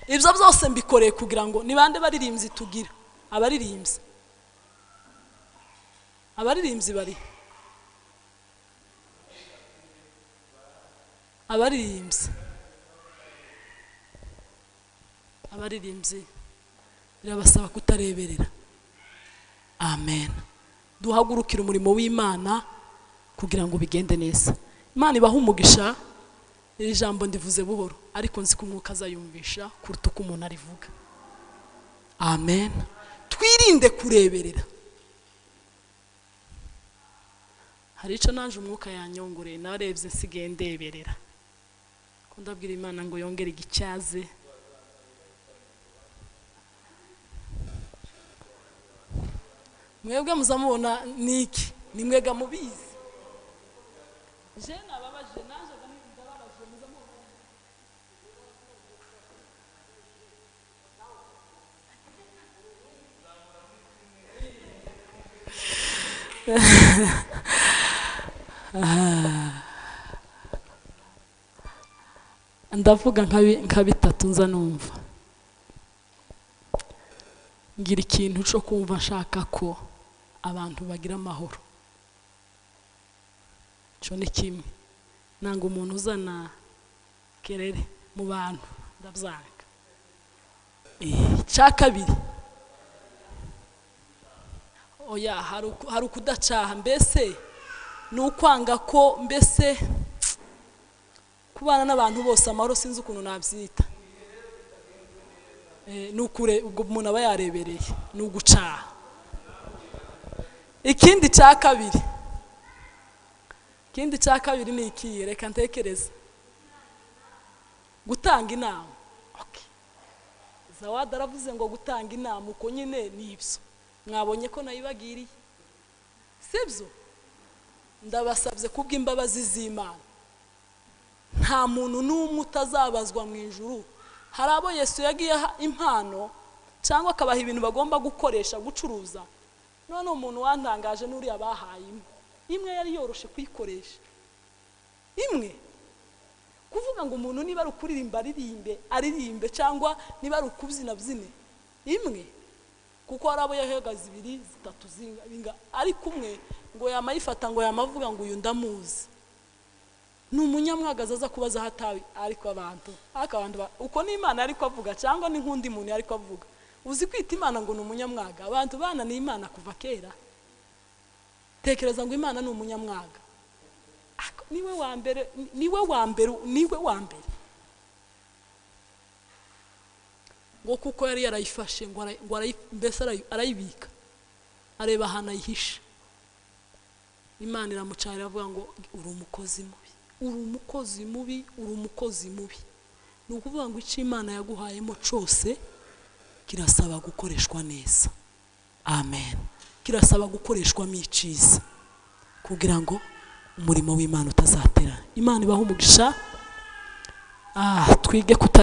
ibyo byose mbikoreye kugira ngo nibande baririmbyi tugira. Abaririmbyi bari abaririmbyi birabasaba kutareberera. Amen. Duhagurukira umurimo w'Imana kugira ngo bigende neza. Imana ibahe umugisha. Iri jambo ndivuze buhoro ariko nzi ko umwuka azayumvisha kuruta uko umuntu arivuga. Amen. Twirinde kureberera. Hari ico nanje umwuka yanyongoreye, narebye nsigaye ndeberera. Ko ndabwira Imana ngo yongere igicyaze. Mwebwe muzamubona niki? Ni mwega mubizi. Je nababaje naje ndababaje muzamubona. Ndavuga nka bitatu nza numva ngira ikintu cyo kumva nshaka ko abantu bagira amahoro. Cyo ni kimwe, nanga umuntu uzana kerere mu bantu ndabyanga. Icya kabiri, oya hari ukudacaha, mbese ni ukwanga ko mbese kubana n'abantu bose amahoro, sinzi ukuntu nabyita. Ni ukure ubwo umuntu aba yarebereye, ni ugucaha. Ikindi cya kabiri ni iki? Reka ntekereze. Gutanga inama. Okay. Zawadi aravuze ngo gutanga inama uko nyine ni ibyo. Mwabonye ko nayibagiriye, sibyo? Ndabasabye kubw'imbabazi z'Imana, nta muntu n'umwe utazabazwa mu ijuru. Hari abo Yesu yagiye impano cyangwa akabaha ibintu bagomba gukoresha gucuruza. None umuntu wantangaje n'uriya bahaye imwe, imwe yari yoroshe kuyikoresha. Imwe kuvuga ngo umuntu niba ari ukuririmba aririmbe cyangwa niba ari ukubyina byine, imwe. Kuko hari abo yahagaze 2 3 zinga, ariko umwe ngo yamayifata ngo yamavuga ngo uyu ndamuzi ni umunyamwagaza aza kubaza hatawi. Ariko abantu uko ni Imana ariko avuga cyangwa ni nkundi muntu ariko avuga. Uzi kwita Imana ngo ni umunyamwaga? Abantu bana ni Imana kuva kera. Tekereza ngo Imana ni umunyamwaga. Niwe wa mbere, niwe wa mbere, niwe wa mbere. Ngo kuko yari yarayifashe ngo mbese arayibika, areba ahantu ayihisha. Imana iramucara iravuga ngo uri umukozi mubi, uri umukozi mubi, uri umukozi mubi. Ni ukuvuga ngo icyo Imana yaguhayemo cyose kirasaba gukoreshwa neza. Amen. Kirasaba gukoreshwamo icyiza kugira ngo umurimo w'Imana utazatera. Imana ibahe umugisha. Twige kuta